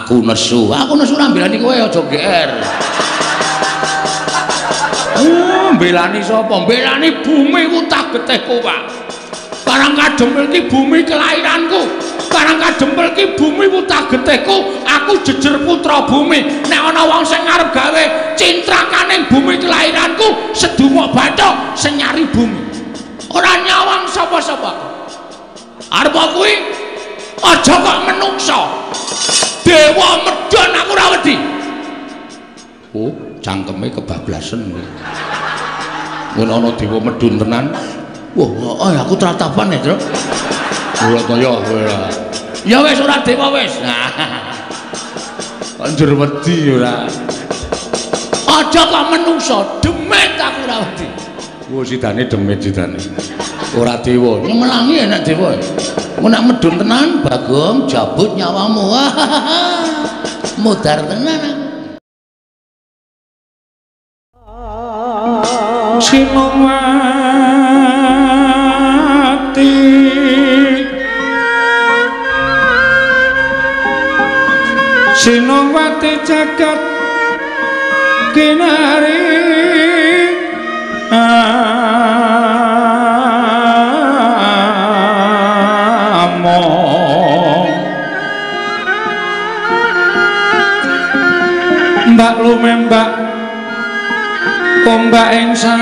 Aku nesu. Aku nesu ora mbelani kowe aja GR. Mbelani sapa? Mbelani bumi wutah getihku, Pak. Karang Kadempel ki bumi kelahiranku. Karang Kadempel ki bumi wutah getihku. Aku jejer putra bumi. Nek ana wong sing arep gawe cintrakaning bumi kelahiranku, sedumuk bathuk senyari bumi. Ora nyawang sapa-sapa. Arep kuwi aja kok menungsa. Dewa medhon aku ora wedi. Oh, cangkeme kebablasen kuwi. Ngono ana dewa medhun tenan. Wah, oh, aku tratapan ya, Truk. Ora kaya ora. Ya wis ora dewa wis. Anjur wedi ora. Aja kok menungsa, demit aku ora wedi. Wah, sidane demit sidane. Ora dewa. Nyemelangi enak dewa. Engko nek medhun tenan, Bagong jabut nyawamu. Mudar tenan aku. Sinowati Sinowati jagat kinari among mbak lumembak ombak ing samudra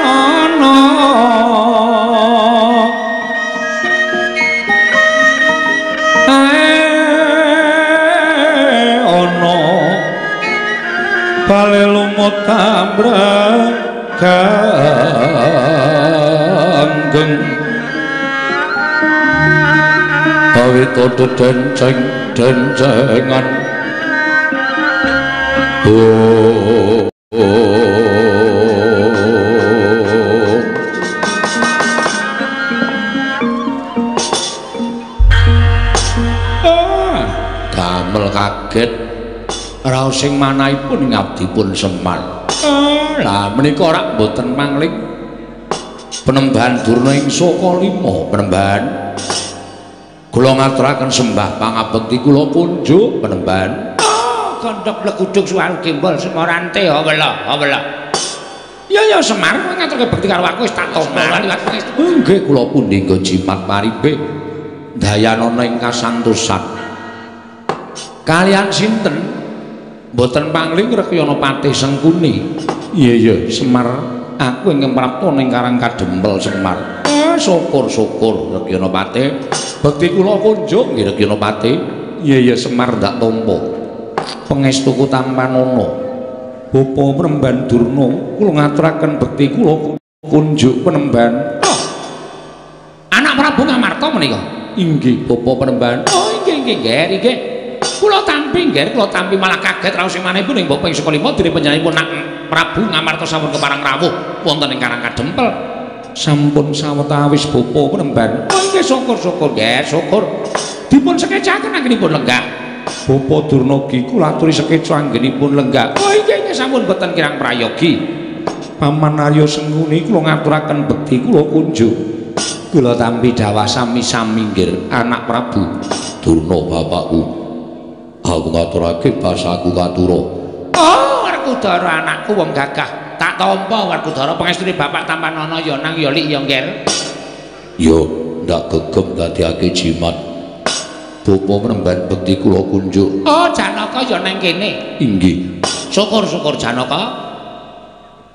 ana ae ana bale lumut ambrek ganggeng awit denceng dencengan. Oh, damel kaget raos sing manahipun ngabdipun Semar. Lah menika rak mboten mangling Penembahan Durna ing Sokalima. Penembahan kula ngaturaken sembah pangabekti kula kunjuk Penembahan. Oh, gondhok pleguduk suwaru gembol semorante awela awela. Ya ya Semar, kowe ngaturke bekti karo aku wis tak tampa liwat pangestu. Nggih kula pundi nggo jimat paripe dayanana ing kasantosan. Kalian sinten? Mboten pangling Rekyana Patih Sengkuni. Iya iya Semar, aku ingkang prapta ning Karang Kadempel Semar. Syukur-syukur Rekyana Patih. Bekti kula kunjuk nggih Rekyana Patih. Iya iya Semar ndak tampa. Pangestuku tampanana. Bapa Penemban Durna kula ngaturaken bekti kula kunjuk Penemban. Oh. Anak Prabu Ngamarta menika. Inggih Bapa Penemban. Oh inggih inggih nggih inggih. Kula tampi nggih, kula tampi malah kaget raos sing manahipun ing Bapa ing Sukalima dene panjenenganipun nak Prabu Ngamarta sampun kepareng rawuh wonten ing Karang Kadempel. Sampun sawetawis Bapa Penemban. Oh inggih syukur-syukur nggih, syukur. Dipun sekecaken anggenipun lenggah. Bapa Durna kula aturi sekeca anggenipun lenggah. Oh inggih inggih sampun boten kirang prayogi. Paman Arya Sengkuni kula ngaturaken bekti kula kunjuk. Kula tampi dawah sami-sami nggih anak Prabu Durna bapakku. Aku ngaturake basaku katura. Oh, Werkudara anakku wong gagah. Tak tampa Werkudara pangestune bapak tampanana ya nang ya lik ya ngger. Ya ndak gegem dadiake jimat. Bapa Penemban bekti kula kunjuk. Oh, Janaka ya nang kene. Inggih. Syukur-syukur Janaka.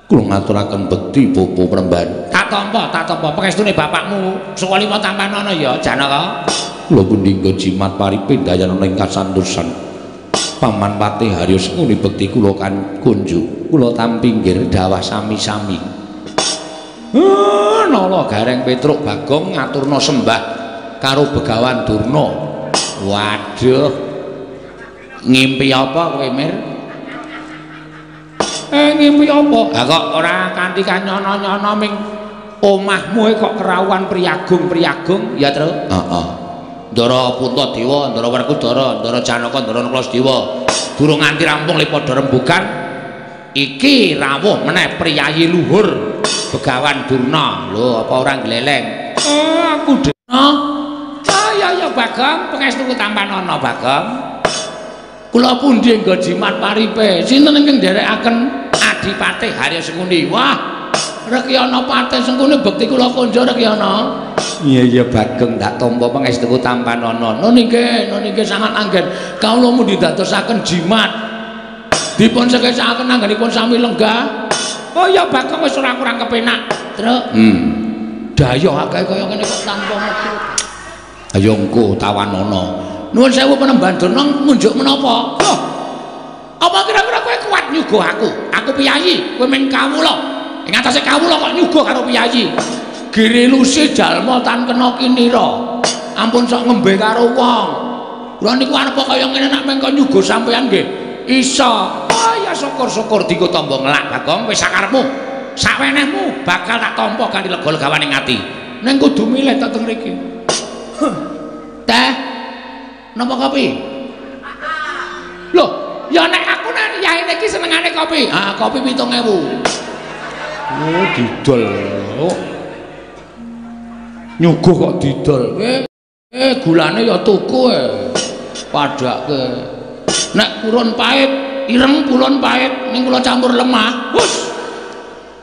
Kula ngaturaken bekti Bapa Penemban. Tak tampa, tak tampa pangestune bapakmu Sukalima tampanana ya Janaka. Kula pundi nggo jimat paripe dayanana ing kasantosan. Paman Patih Haryo Sengkuni bekti kula kan kunjuk. Kula tampi nggih dawah sami-sami. Nala Gareng Petruk Bagong ngaturna sembah karo Begawan Durna. Waduh. Ngimpi apa kowe, Mir? Ngimpi apa? Ha kok ora kanthi kanyono-nyono ming omahmu kok kerawuhan priyagung-priyagung ya, Truk? Heeh. Ndara Puntadewa, Ndara Werkudara, Ndara Janaka, Ndara Nakula. Durung nganti rampung le padha rembugan, iki rawuh meneh priyayi luhur. Begawan Durna. Lho, apa ora gleleng? Aku Durna. Oh iya ya Bagong, pangestuku tampanana Bagong. Kula pundi nggo jimat paripe? Sinten ingkang nderekaken Adipati Harya Sengkuni? Wah, Rekyana Patih Sengkuni bekti kula konjo Rekyana. Iya iya Bagong, tak tampa pangestuku tampanana. Nun inggih, nun inggih sangat anggen. Kawula mundi dadosaken jimat. Dipun sekesakaken anggenipun sami lenggah. Oh iya Bagong wis ora kurang kepenak. Truk. Dayoh akeh kaya ngene kok tanpa metu. Ayo engko tawanana. Nuwun sewu Panembahan Durna ngunjuk menapa? Loh. Apa kira-kira kowe kuat nyuguh aku? Aku piyayi, kowe mung kawula. Ing atase kawula kok nyuguh karo piyayi. Girilusi jalma tan kena kinira. Ampun sok ngembe karo wong. Kula niku arep kaya ngene nek mengko nyuguh sampean nggih. Iso. Oh ya syukur-syukur dienggo tamba ngelak Bagong wis sakarepmu. Sawenehmu bakal tak tampa kanthi lega-legawaning ati. Ning kudu milih ta teng mriki. Teh. Napa kopi? Loh, ya nek aku nek yaene iki senengane kopi. Ah, kopi 7.000. Oh, didol. Oh. Nyuguh kok didol. Gulane ya tuku Padake. Nek purun pahit, ireng purun pahit ning kula campur lemah. Hus.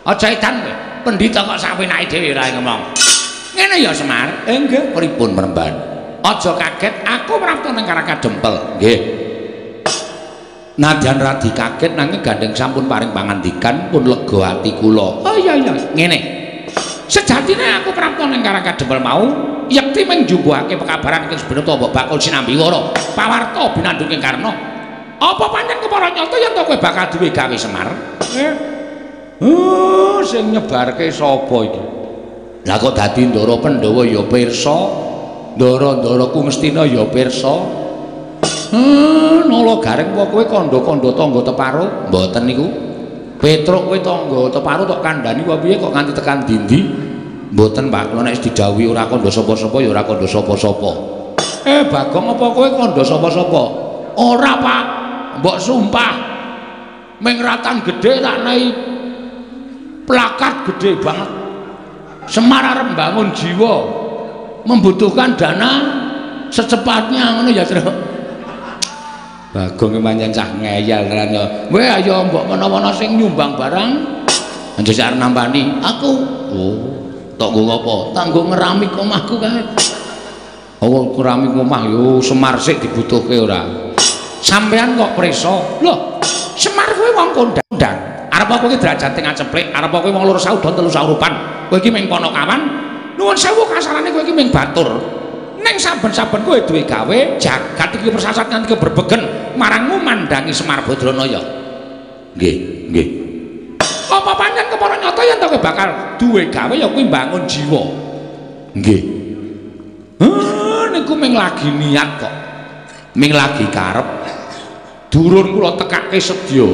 Aja edan kowe. Pendhita kok sawenake dhewe ora ngomong. Ngene ya Semar. Nggih, pripun Panembahan? Aja kaget, aku prapta nang Karang Kadempel. Nggih. Nadyan radi kaget nanging gandeng sampun paring pangandikan pun lega ati kula. Oh iya iya, ngene. Sejatine aku prapta nang Karang Kadempel mau yekti mung njumbuhake pekabaran ing sebenata mbok bakul sinambi wara. Pawarta binandung ing Karna. Apa pancen kepara nyata yen to kowe bakal duwe gawe Semar? Oh, sing nyebarke sapa iki? Lah kok dadi Ndara Pandhawa ya pirsa. Ndara-ndaraku Ngastina ya pirsa. Nala Gareng apa kowe kandha-kandha tangga teparo? Mboten niku. Petruk kowe tangga teparo tok kandhani apa piye kok nganti tekan dindi? Mboten Pak, kula nek didhawuhi ora kandha sapa-sapa ya ora kandha sapa-sapa. Bagong apa kowe kandha sapa-sapa? Ora Pak, mbok sumpah. Ming ratan gedhe tak nei plakat gedhe banget. Semar arep mbangun jiwa. Membutuhkan dana secepatnya ngono ya Truk. Bagong pancen cah ngeyel tenan ya. Weh ayo mbok menawa sing nyumbang barang njajak arep nampani aku. Oh, tok nggo apa? Tak nggo ngeramik omahku kae. Oh, keramik omah yo Semar sik dibutuhke ora. Sampean kok preso? Loh, Semar kuwi wong kondang. Arep kowe iki derajate ngaceplik, arep kowe wong loro saudon telu saurupan. Kowe iki mung ponokawan. Nuwun sewu kasarane kowe iki mung batur. Ning saben-saben kowe duwe gawe, jagat iki persasat nganti keberbegen marangmu mandangi Semar Badranaya. Nggih, nggih. Apa pancen kepara nyata yen to kowe bakal duwe gawe ya kuwi mbangun jiwa. Nggih. Niku mung lagi niat kok. Mung lagi karep. Durun kula tekake sedya.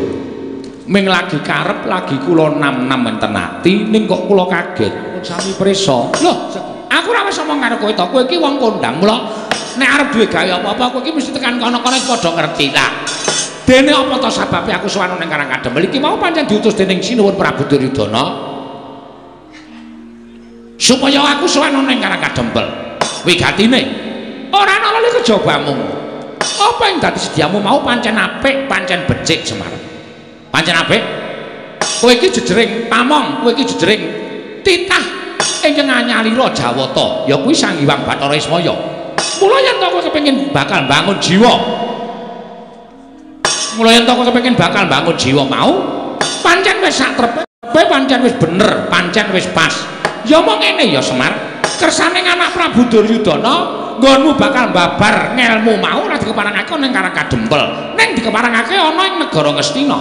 Ming lagi karep lagi kula nam-nam enten ati ning kok kula kaget. Sami prisa. Loh, aku ora wis omong karo kowe to. Kowe iki wong kondang. Mula nek arep duwe gawe apa-apa kowe iki mesti tekan kono-kono padha ngerti ta. Dene apa to sababe aku sowan ning Karang Kadempel iki mau pancen diutus dening Sinuwun Prabu Duryudana supaya aku sowan ning Karang Kadempel. Wigatine ora ana lali kejabamu. Apa yang dadi sediamu mau pancen apik, pancen becik Semar. Pancen apik. Kowe iki jejering pamong, kowe iki jejering titah ingkang anyalira Jawata, ya kuwi Sang Hyang Bathara Ismaya. Mula yen to kowe kepengin bakal mbangun jiwa. Mula yen to kowe kepengin bakal mbangun jiwa mau, pancen wis sak trepe, pancen wis bener, pancen wis pas. Ya mong ngene ya Semar, kersane anak Prabu Duryudana nggonmu bakal babar ngelmu mau ora dikeparangake ning Karang Kadempel, ning dikeparangake ana ing negara Ngastina.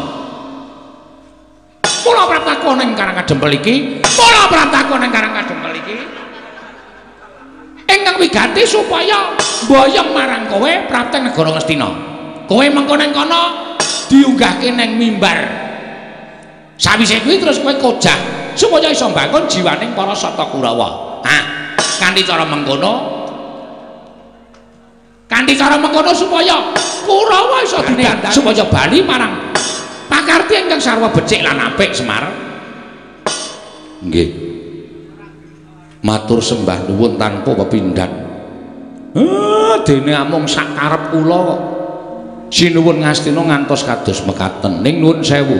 Mula praptaku ning Karang Kadempel iki, mula praptaku ning Karang Kadempel iki ingkang wigati supaya mboyong marang kowe prapteng negara Ngastina. Kowe mengko ning kono diunggahke ning mimbar. Sawise kuwi terus kowe kojah supaya iso mbangun jiwaning para Sata Kurawa. Nah, kanthi cara mengkono, kanthi cara mengkono supaya Kurawa iso didandani supaya bali marang pakarti ingkang sarwa becik lan apik Semar. Nggih. Matur sembah nuwun tanpa pepindhan. Dene amung sak karep kula kok. Sinuwun Ngastina ngantos kados mekaten. Ning nuwun sewu.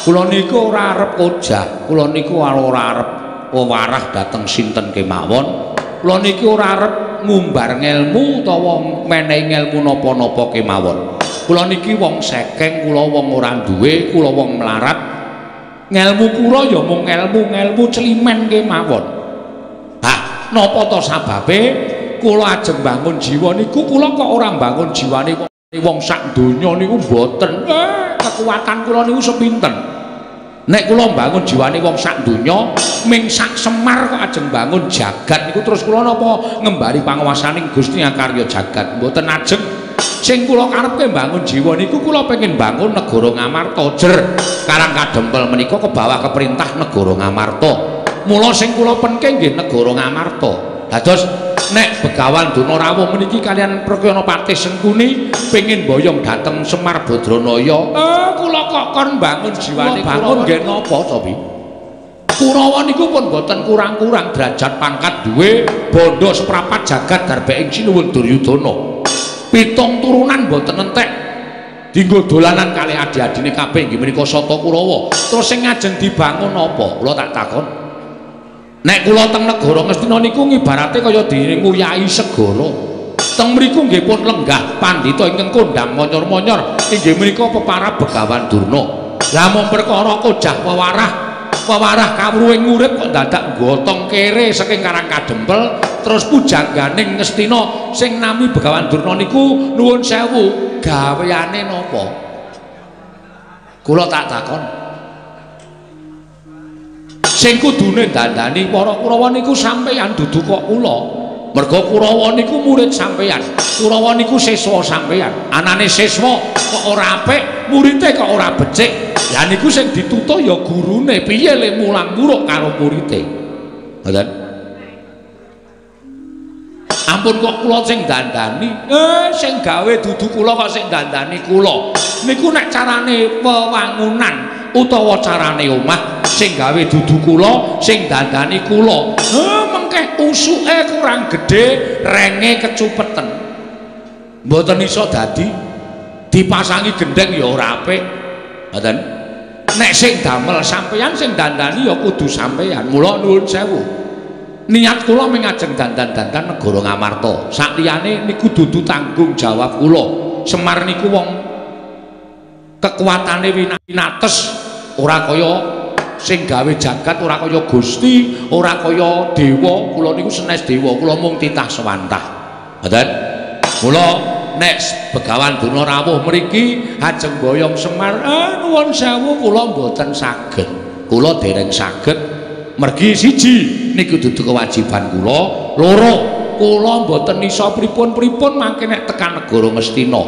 Kula niku ora arep kojah, kula niku ora arep wewarah dhateng sinten kemawon. Kula niki ora arep ngumbar ngelmu utawa menehi ngelmu napa-napa kemawon. Kula niki wong sekeng, kula wong ora duwe, kula wong melarat. Ngelmu kula ya mung ngelmu-ngelmu celimen kemawon. Hah, napa to sababe kula ajeng bangun jiwa niku kula kok ora bangun jiwane wong sak donya niku mboten. Kekuatan kula niku sepinten. Nek kula bangun jiwane wong sak donya, ming sak Semar kok ajeng bangun jagat niku terus kula napa ngembari panguwasaning Gusti Akarya jagat. Mboten ajeng. Sing kula karepke bangun jiwa niku kula pengin bangun negara Ngamarta jer. Karang Kadempel menika kebawah keperintah negara Ngamarta. Mula sing kula penke nggih negara Ngamarta. Dados nek Begawan Durna rawuh meniki kalian Prakyana Patih Sengkuni pengin boyong dhateng Semar Badranaya. Kula kok kon bangun jiwane bangun nggih napa to, Bi? Kurawa niku pun boten kurang-kurang derajat pangkat duwe bondo seprapat jagat darbeking Sinuwun Duryudana. Pitung turunan boten entek dinggo dolanan kalih adi-adine kabeh inggih menika Sata Kurawa. Terus sing ngajeng dibangun apa? Kula tak takon. Nek kula teng negara Ngastina niku ngibarate kaya dene nguyahi segara. Teng mriku nggih pun lenggah pandhita ingkang kondhang monyor-monyor inggih menika peparab Begawan Durna. Lah mung perkara kojah wewarah, wewarah kawruhing urip kok dadak gotong kere saking Karang Kadempel terus pujangganing Ngastina sing nami Begawan Durna niku nuwun sewu gaweane napa? Kula tak takon. Sing kudune dandani para Kurawa niku sampeyan dudu kok kula. Merga Kurawa niku murid sampeyan. Kurawa niku siswa sampeyan. Anane siswa kok ora apik, murite kok ora becik. Lah niku sing ditutuh ya gurune, piye le mulang muruk karo murite. Ngoten. Ampun kok kula sing dandani. Sing gawe dudu kula kok sing dandani kula. Niku nek carane wewangunan utawa carane omah sing gawe dudu kula, sing dandani kula. Mengke usuke kurang gedhe, renge kecupeten. Mboten iso dadi dipasangi gendheng ya ora apik. Ngoten. Nek sing damel sampeyan, sing dandani ya kudu sampeyan. Mula nuwun sewu. Niat kula mung ajeng dandan-dandan negara Ngamarta. Sakliyane niku dudu tanggung jawab kula. Semar niku wong kekuatane winates, ora kaya sing gawe jagat, ora kaya Gusti, ora kaya dewa. Kula niku senes dewa, kula mung titah sewantah. Ngoten. Mula nek Begawan Durna rawuh mriki ajeng boyong Semar, nuwun sewu kula mboten saged. Kula dereng saged. Mergi siji niku dudu kewajiban kula, loro kula mboten iso pripun-pripun mangke nek tekan negara Ngastina.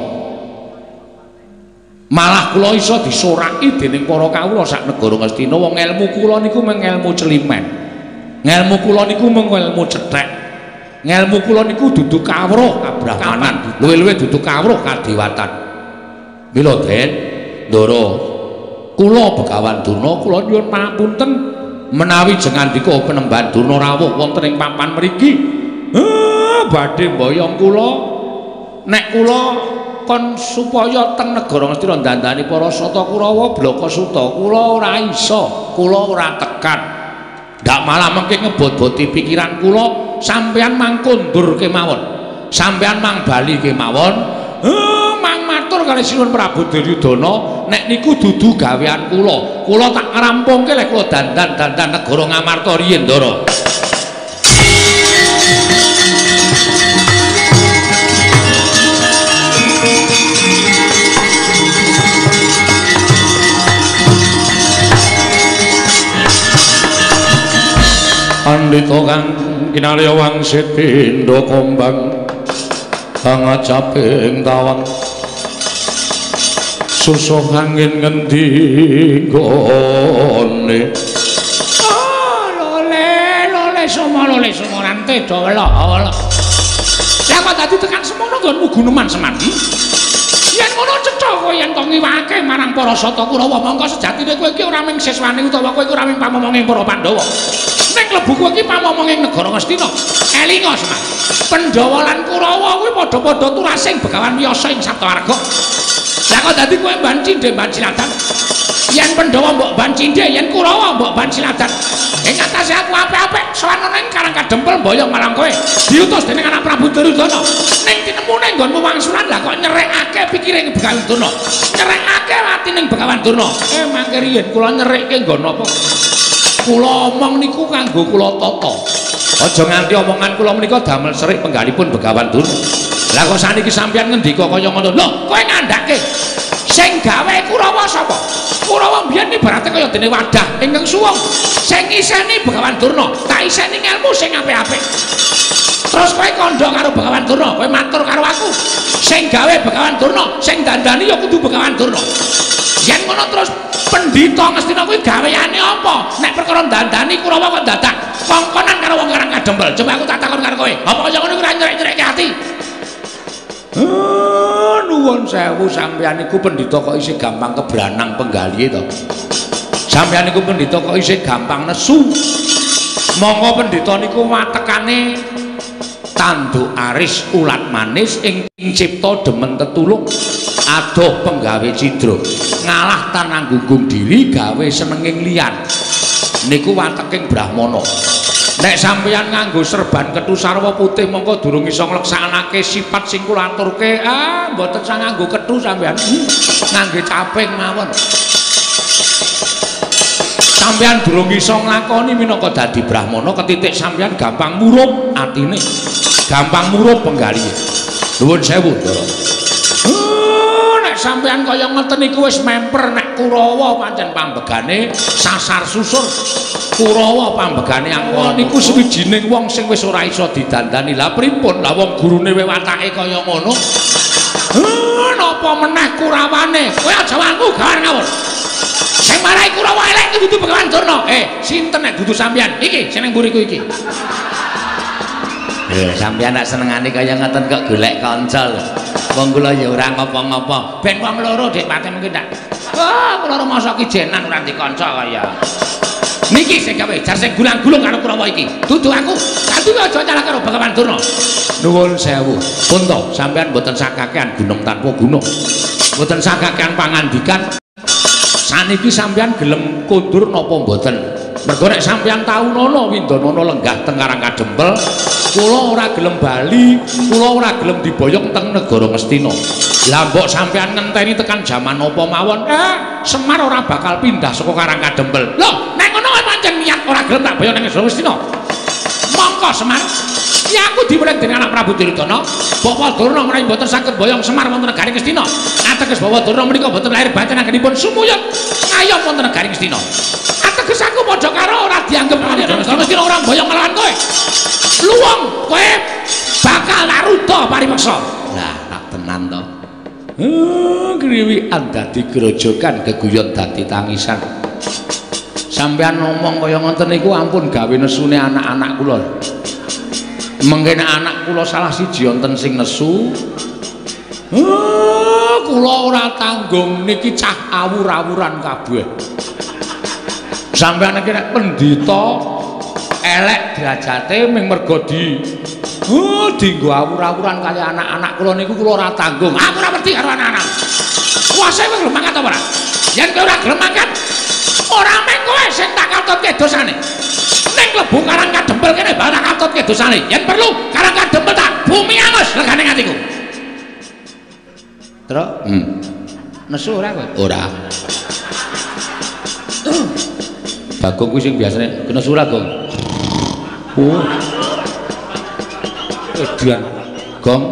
Malah kula iso disoraki dening para kawula sak negara Ngastina. Wong ngelmu kula niku mung ngelmu celimen. Ngelmu kula niku mung ngelmu cethek. Ngelmu kula niku dudu kawruh kabrahmanan, luwih-luwih dudu kawruh kadewatan. Mila Den, Ndara, kula Begawan Durna kula nyuwun pangapunten menawi jengandika penemban Durna rawuh wonten ing papan mriki. Badhe mboyong kula nek kula kon supaya teng negara Ngastina dandani para Sata Kurawa blaka suta, kula ora iso, kula ora tekan. Ndak malah mengke ngebot-boti pikiran kula, sampeyan mang kondur kemawon, sampeyan mang bali kemawon. Mang matur kali Sinuwun Prabu Duryudana nek niku dudu gawean kula, kula tak ngrampungke lek kula dandan-dandan negara Ngamarta riyin, Ndara. Pandhita kang kinalya wangsit pindha kombang kang acaping tawang susuh angin ngendi nggone. Lole lole somo lole somo rante do wela wela. Lah kok dadi tekan semono nggonmu guneman Semar? Yen ngono cetha kowe yen kok ngiwake marang para Sata Kurawa, mongko sejatine kowe iki ora mung siswane utawa kowe iki ora mung pamomonging para Pandhawa. Ning klebu kowe iki pamomonging negara Ngastina. Elinga Semar. Pandhawa lan Kurawa kuwi padha-padha turasing Begawan Wiyasa ing Saptawarga. Lah kok dadi kowe ban cindhe ban siladan? Yen Pandhawa mbok ban cindhe, yen Kurawa mbok ban siladan. Ing atase aku apik-apik sowan ana ing Karang Kadempel mboyong marang kowe. Diutus dening anak Prabu Duryudana. Ning tinemune nggonmu wangsulan lah kok nyerekake pikiring Begawan Durna. Nyerekake atining Begawan Durna. Mangke riyen kula nyerekke nggon apa? Kula omong niku kanggo kula tata. Aja nganti omongan kula menika damel serik penggalipun Begawan Durna. Lah kok saniki sampeyan ngendika kaya ngono? Lho, kowe ngandhake sing gawe Kurawa sapa? Kurawa mbiyen ibarate kaya dene wadah ingkang suwung. Sing ngiseni Begawan Durna, tak iseni ngelmu sing apik-apik. Terus kowe kandha karo Begawan Durna, kowe matur karo aku. Sing gawe Begawan Durna, sing dandani ya kudu Begawan Durna. Yen ngono terus pendhita Ngastina kuwi gaweane apa? Nek perkara dandani Kurawa kok dadak kongkonan karo wong Karang Kadempel. Coba aku tak takon karo kowe. Apa kaya ngono kuwi ora nyerek-nyerekke ati? Nuwun sewu, sampeyan niku pendhita kok isih gampang kebranang penggalihe to. Sampeyan niku pendhita kok isih gampang nesu. Monggo pendhita niku watekane tanduk aris ulat manis ing cipta demen tetulung adoh penggawe cidra ngalah tanang gunggung diri gawe senenging liyan. Niku wateking brahmana. Nek sampeyan nganggo serban kethu sarwa putih mongko durung iso ngleksanake sifat sing kula aturke. Ah, mboten sang nganggo kethu sampeyan. Ngangge caping mawon. Sampeyan durung iso nglakoni minangka dadi brahmana ketitik sampeyan gampang murup atine. Gampang murup penggalihe. Nuwun sewu, Ndara. Nek sampeyan kaya ngoten niku wis memper nek Kurawa pancen pambegane sasar susur. Kurawa pambegane angkara niku suwijining wong sing wis ora iso didandani. Lah pripun? Lah wong gurune watake kaya ngono. Napa meneh Kurawane? Kowe aja wangku gawan ngawur. Sing marai Kurawa elek iki dudu Begawan Durna. Sinten nek dudu sampeyan? Iki sing nang mburiku iki. Sampeyan nek senengane kaya ngoten kok golek kanca lho. Wong kula ya ora ngopo-ngopo. Ben wong loro Dik Pate mungkin ndak. Wah, kula rumangsa ki jenan ora ndek kanca kaya. Niki sing gawe jar sing gulang-gulung karo Kurawa iki. Dudu aku. Dadi aja nyalah karo Begawan Durna. Nuwun sewu. Pun to, sampeyan mboten sakakean gunung tanpa gunung. Mboten sakakean pangandikan. Saniki sampeyan gelem kondur napa mboten? Mergo nek sampeyan taunono Windanana lenggah teng Karang Kadempel, kula ora gelem bali, kula ora gelem diboyong teng negara Ngastina. Lah mbok sampeyan ngenteni tekan jaman apa mawon, Semar ora bakal pindah saka Karang Kadempel. Lho, nek ngono pancen niat ora gelem tak boyong nang negara Ngastina. Mongko Semar, ya aku diweling dening anak Prabu Duryudana, Bapak Durna menawi mboten saged boyong Semar wonten negari Ngastina. Ateges Bapak Durna menika mboten lahir batin anggenipun sumuyut ngayom wonten negari Ngastina. Ateges aku padha karo ora dianggep Ngastina ora boyong melawan kowe. Luwung kowe bakal naruda paripeksa. Lah, tak tenan to. Kriwikan dadi grojogan geguyon dadi tangisan. Sampeyan ngomong kaya ngoten niku ampun gawe nesune anak-anak kula. Mengke nek anak kula salah siji wonten sing nesu, kula ora tanggung niki cah awur-awuran kabeh. Sampeyan iki nek pendhita elek derajate ming mergo di dinggo awur-awuran kali anak-anak kula niku kula ora tanggung. Aku ora wedi karo anak-anak. Kuwase kowe gelem mangkat apa ora? Yen kowe ora gelem mangkat, ora mung kowe sing tak katutke dosane. Ning klebu Karang Kadempel kene bakal tak katutke dosane. Yen perlu Karang Kadempel tak bumi angus legane atiku. Truk, Nesu ora kowe? Ora. Bagong kuwi sing biasane kena nesu ora, Gong? Oh. Edan. Gong.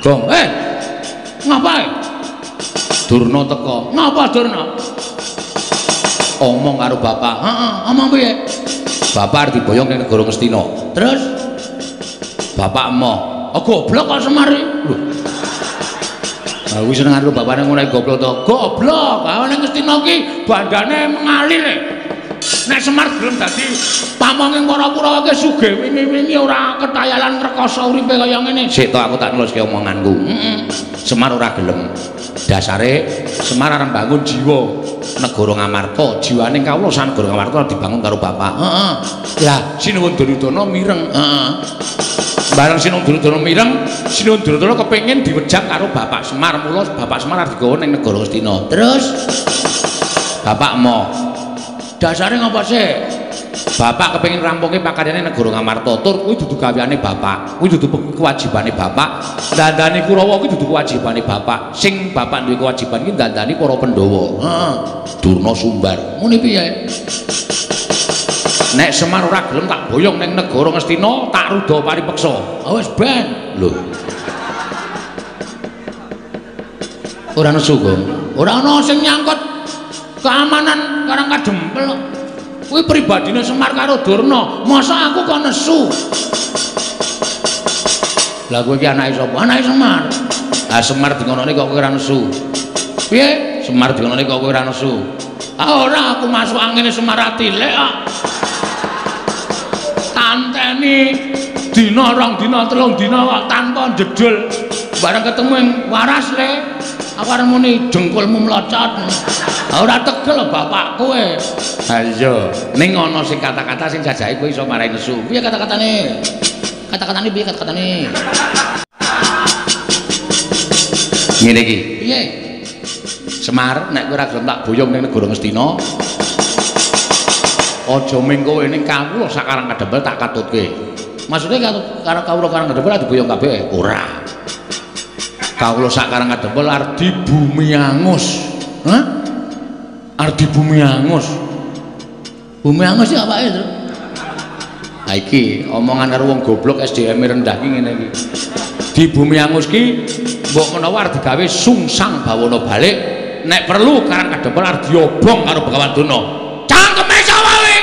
Gong. Ngapain? Durna teko. Ngapa Durna? Omong karo bapak. Heeh, omong piye? Bapak arep diboyong ning negara Ngastina. Terus bapak emoh. Oh, goblok kok Semar iki. Lho. Lah kuwi seneng karo bapakne ngono goblok to. Goblok. Ah ning Ngastina iki bandane mengalir. Nek Semar gelem dadi pamonging para Kurawa ki sugih wingi-wingi ora ketayalan ngrekoso uripe kaya ngene. Sik to aku tak neluske omonganku. Heeh. Semar ora gelem. Dasare Semar arep bangun jiwa negara Ngamarta, jiwane kawula sak negara Ngamarta dibangun karo bapak. Heeh. Lah Sinuwun Duryudana mireng. Heeh. Bareng Sinuwun Duryudana mireng, Sinuwun Duryudana kepengin diwejang karo Bapak Semar, mula Bapak Semar arep digawa ning negara Ngastina. Terus bapak mo dasare ngapa sih? Bapak kepengin rampungke pakaryane negara Ngamarta, tur kuwi dudu gaweane bapak, kuwi dudu kewajibane bapak. Dandani Kurawa kuwi dudu kewajibane bapak. Sing bapak duwe kewajiban iki dandani para Pandhawa. Heeh. Durna Sumbar. Muni piye? Nek Semar ora gelem tak boyong ning negara Ngastina, tak ruda paripeksa. Ah wis ben. Lho. Ora nesu kok. Ora ana sing nyangkut keamanan Karang Kadempel. Kuwi pribadine Semar karo Durna. Masa aku kok nesu? Lah kowe iki anake sapa? Anake Semar. Ah Semar dingonone kok kowe ora nesu. Piye? Semar dingonone kok kowe ora nesu. Ah ora, aku masuk angine Semar atilik kok. Tanteni dina rong dina telung dina kok tanpa jedul. Bareng ketemu ing waras le. Aku arep muni dengkulmu mlocot. Ora tegel bapak kowe. Ha iya, ning ana sing kata-kata sing jajake kowe iso marai nesu. Piye kata-katane? Kata-katane piye kata-katane? Ngene iki. Piye? Semar, nek kowe ora gelem tak boyong ning negara Ngastina, aja ming kowe ning kawula sak Karang Kadempel tak katutke. Maksude karo kawula Karang Kadempel diboyong kabeh? Ora. Kawula sak Karang Kadempel arep dibumi angus. Hah? Arep dibumi angus. Bumi angus iki apake, Tru? Ha iki omongan karo wong goblok SDM rendah iki ngene iki. Di bumi angus ki mbok menawa arep digawe sungsang bawana balik, nek perlu Karang Kadempel arep diobong karo Begawan Durna. Cangkeme sapa kowe?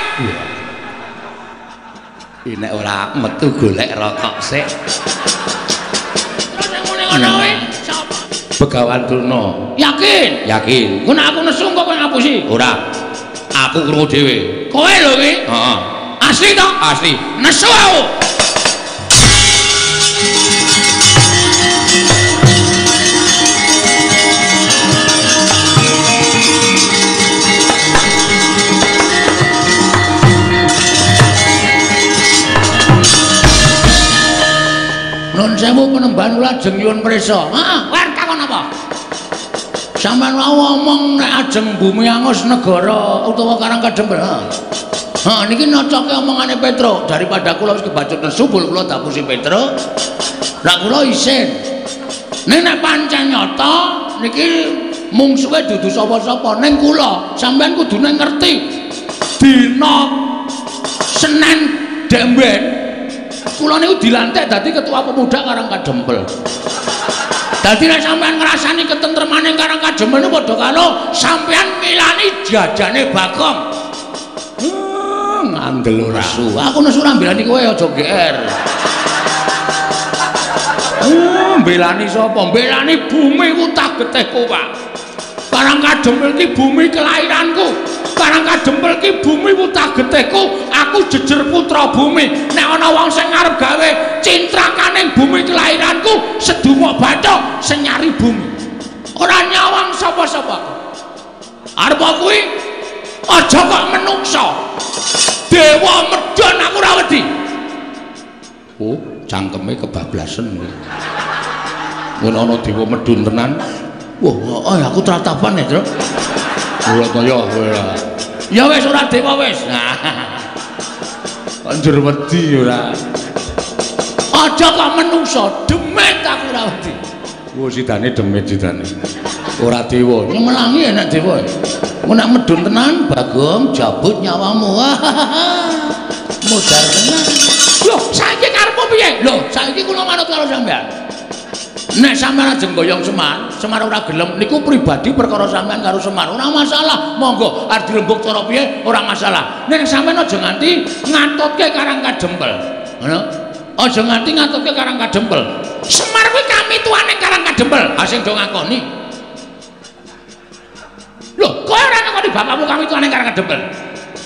Iki nek ora metu golek rokok sik. Terus sing muni ngono kuwi sapa? Begawan Durna. Yakin? Yakin. Engko nek aku nesu kok kowe ngapusi? Ora. Aku krungu dhewe. Kowe lho kuwi? Heeh. Asli to? Asli. Nesu aku. Nun sewu penemban kula ajeng nyuwun prisa. Heeh, kowe takon apa? Sampeyan wau omong nek ajeng bumi angus negara utawa Karang Kadempel. Heeh, niki nocoke omongane Petro. Daripada kula wis kebacut nesu bul kula dapusi Petro. Lah kula isin. Ning nek pancen nyata niki mungsuhe dudu sapa-sapa ning kula. Sampeyan kudune ngerti. Dina Senin demben kula niku dilantik dadi ketua pemuda Karang Kadempel. Dadi nek sampeyan ngrasani ketentremane Karang Kadempel niku padha karo sampeyan milani jajane Bagong. Ngandel ora. Aku nesu ora mbelani kowe aja GR. Mbelani sapa? Mbelani bumi wutah getihku, Pak. Karang Kadempel iki bumi kelahiranku. Karang Kadempel iki bumi wutah getihku. Aku jejer putra bumi. Nek ana wong sing arep gawe cintrakaning bumi kelahiranku, sedumuk bathuk senyari bumi. Ora nyawang sapa-sapa. Arep kuwi aja kok menungsa. Dewa medhon aku ora wedi. Oh, cangkeme kebablasen kuwi. Mun ana dewa medhun tenan. Wah, oh, aku tratapan ya, Tru. Ora kaya ora. Ya wis ora dewa wis. Kok njur wedi ora. Aja kok menungsa, demit aku ora wedi. Wah, sidane demit sidane. Ora dewa. Nyemelangi enak dewa. Mun nek medhun tenan, Bagong jabut nyawamu. Modar tenan. Loh, saiki karepmu piye? Loh, saiki kula manut karo sampean. Nek sampean ajeng boyong Semar, Semar ora gelem niku pribadi perkara sampean karo Semar ora masalah. Monggo arep dirembug cara piye ora masalah. Ning sampean aja nganti ngatutke Karang Kadempel. Ngono? Aja nganti ngatutke Karang Kadempel. Semar kuwi kamituane Karang Kadempel. Ha sing do ngakoni. Lho, kowe ora ngakoni bapakmu kamituane Karang Kadempel.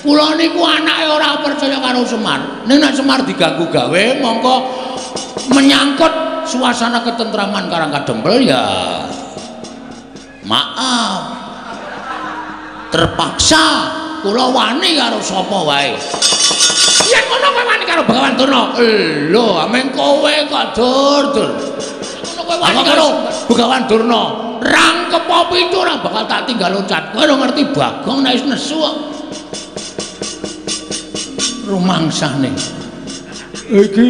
Kula niku anake ora percaya karo Semar. Ning nek Semar diganggu gawe mongko menyangkut suasana ketentraman Karang Kadempel ya. Maaf. Terpaksa kula wani karo sapa wae. Yen ngono kowe wani karo Begawan Durna. Lho, ameng kowe kok dur-dur. Ngono kowe wani karo Begawan Durna. Rangkep pitu ora bakal tak tinggal loncat. Kowe ora ngerti Bagong nek wis nesu kok. Rumangsane. Iki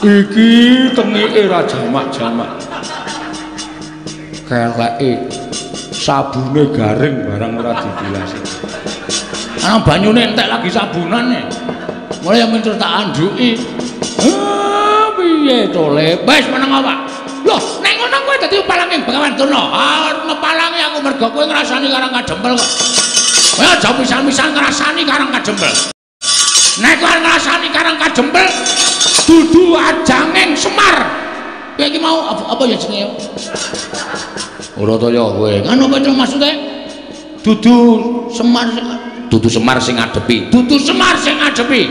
iki tengike ra jamak-jamak. Keleke sabune garing barang ora dibilasi. Ana banyune entek lagi sabunane. Mulai yang terus tak andhuki. Ah, piye to, Le? Wis meneng awak. Loh, nek ngono kowe dadi palange Begawan Durna. Ah, ngepalangi aku mergo kowe ngrasani Karang Kadempel kok. Kowe aja pisan-pisan ngrasani Karang Kadempel. Nek kowe ngrasani Karang Kadempel dudu ajanging Semar. Kowe iki mau apa ya jenenge? Ora to ya kowe. Ngono apa maksude? Dudu Semar, dudu Semar sing ngadepi. Dudu Semar sing ngadepi.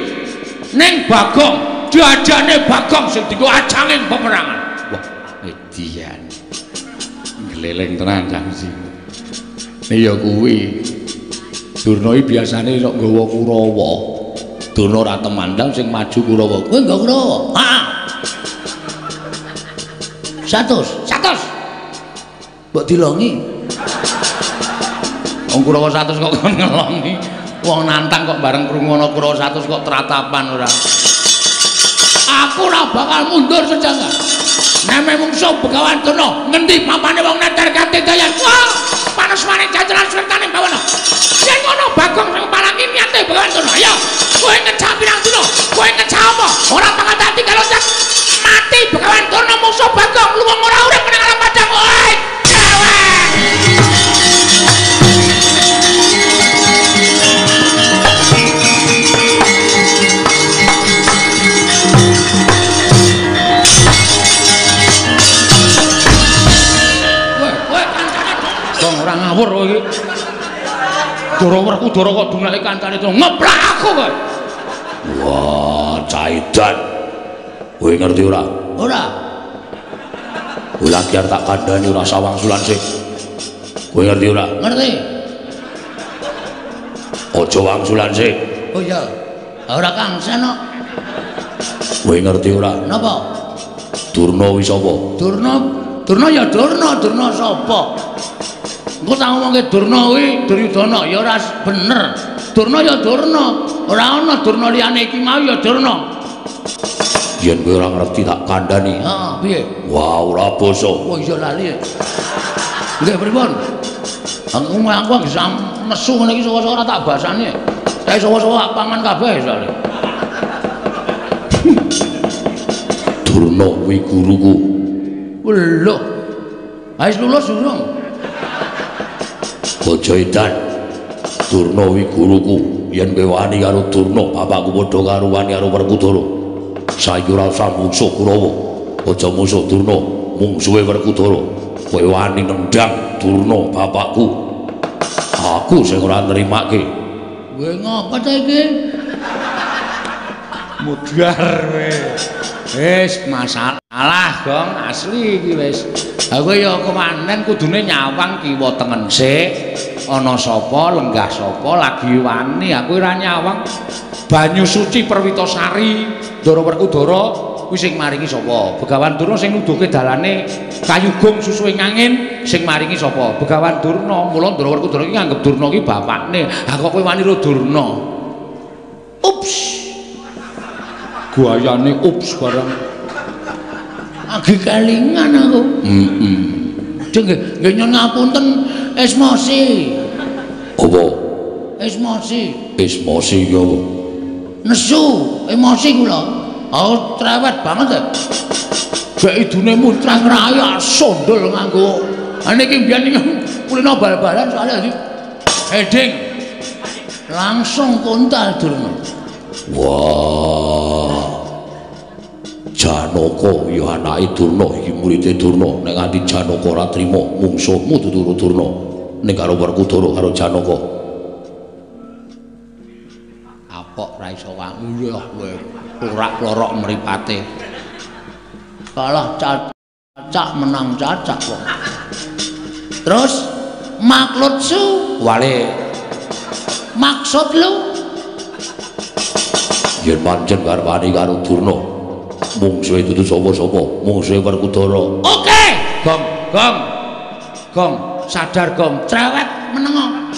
Ning Bagong, diajane Bagong sing dienggo ajanging peperangan. Wah, edian. Gleleng tenan cah iki. Ya kuwi. Durna iki biasane sok nggawa Kurawa. Durna ora temandang sing maju Kurawa. Kowe nggawa Kurawa? Heeh. 100, 100. Mbok dilongi. Wong Kurawa 100 kok kon ngelongi. Wong nantang kok bareng krungu ana Kurawa 100 kok tratapan ora. Aku ora bakal mundur sejangka. Neme mungsuh Begawan Durna, ngendi papane wong neter kate dayan. Wah, panas-maning jajaran swertane bawana. Yen ngono Bagong sing palangi niate Begawan Durna. Ayo, kowe ngejak pirang dina? Kowe ngejak apa? Ora bakal tak tinggal loncat. Mati Begawan Durna mungsuh Bagong, luwung ora urip nang alam padang. Oi, cewek. Ora ngawur kowe iki. Dara Werkudara kok dunake kancane to ngeplak aku kowe. Wah, caidan. Kowe ngerti ora? Ora. Kowe lagi arep tak kandhani ora sawangsulan sik. Kowe ngerti ora? Ngerti. Aja wangsulan sik. Oh iya. Ora kangsen kok. Kowe ngerti ora? Napa? Durna wis sapa? Durna, Durna ya Durna, Durna sapa? Engko tak ngomongke Durna kuwi Duryudana ya ora bener. Durna ya Durna, ora ana Durna liyane iki mau ya Durna. Yen kowe ora ngerti tak kandhani. Heeh, piye? Wah, ora basa. Oh iya lali. Nggih pripun? Aku bisa nesu ngene iki saka-saka ora tak basane. Kae saka-saka pangan kabeh soalé. Durna kuwi guruku. Lho. Wis lulus durung? Aja edan. Durna kuwi guruku. Yen kowe wani karo Durna, bapakku padha karo wani karo Werkudara. Saiki ora usah mungsuh Kurawa. Aja mungsuh Durna, mungsuhe Werkudara. Kowe wani nendang Durna bapakku. Aku sing ora nrimake. Kowe ngapa ta iki? Mudhar kowe. Wis masalah, Gong, asli iki wis. Ha kowe ya kewanen kudune nyawang kiwa tengen sik. Ana sapa lenggah sapa lagi wani aku ora nyawang. Banyu suci Perwitasari Ndara Werkudara kuwi sing maringi sapa? Begawan Durna sing nuduhke dalane kayugung susuhe angin sing maringi sapa? Begawan Durna. Mula Ndara Werkudara iki nganggep Durna iki bapakne. Ha kok kowe wani ro Durna? Ups. Guayane ups barang. Agi kelingan aku. Heeh. Nggih, nggih nyuwun ngapunten esmosi. Apa? Esmosi. Esmosi ki apa? Nesu, emosi kula. Oh, trewet banget. Gek idune muncrang raya sondol nganggo. Ha niki mbiyen iki kulino bal-balan soalnya dadi heading. Langsung kontal Durna. Wah. Janaka ya anake Durna iki muride Durna. Nek nganti Janaka ora trima mungsuhmu dudu Durna. Ning karo Werkudara karo Janaka. Ora iso wae kowe. Ora-lorok mripate. Kalah cacak menang cacak kok. Terus maklutsu wale. Maksud lu? Yen pancen garwane karo Durna, mungsuhe dudu sapa-sapa, mungsuhe Werkudara. Oke, Gong, Gong. Gong, sadar Gong, cerewet menengo.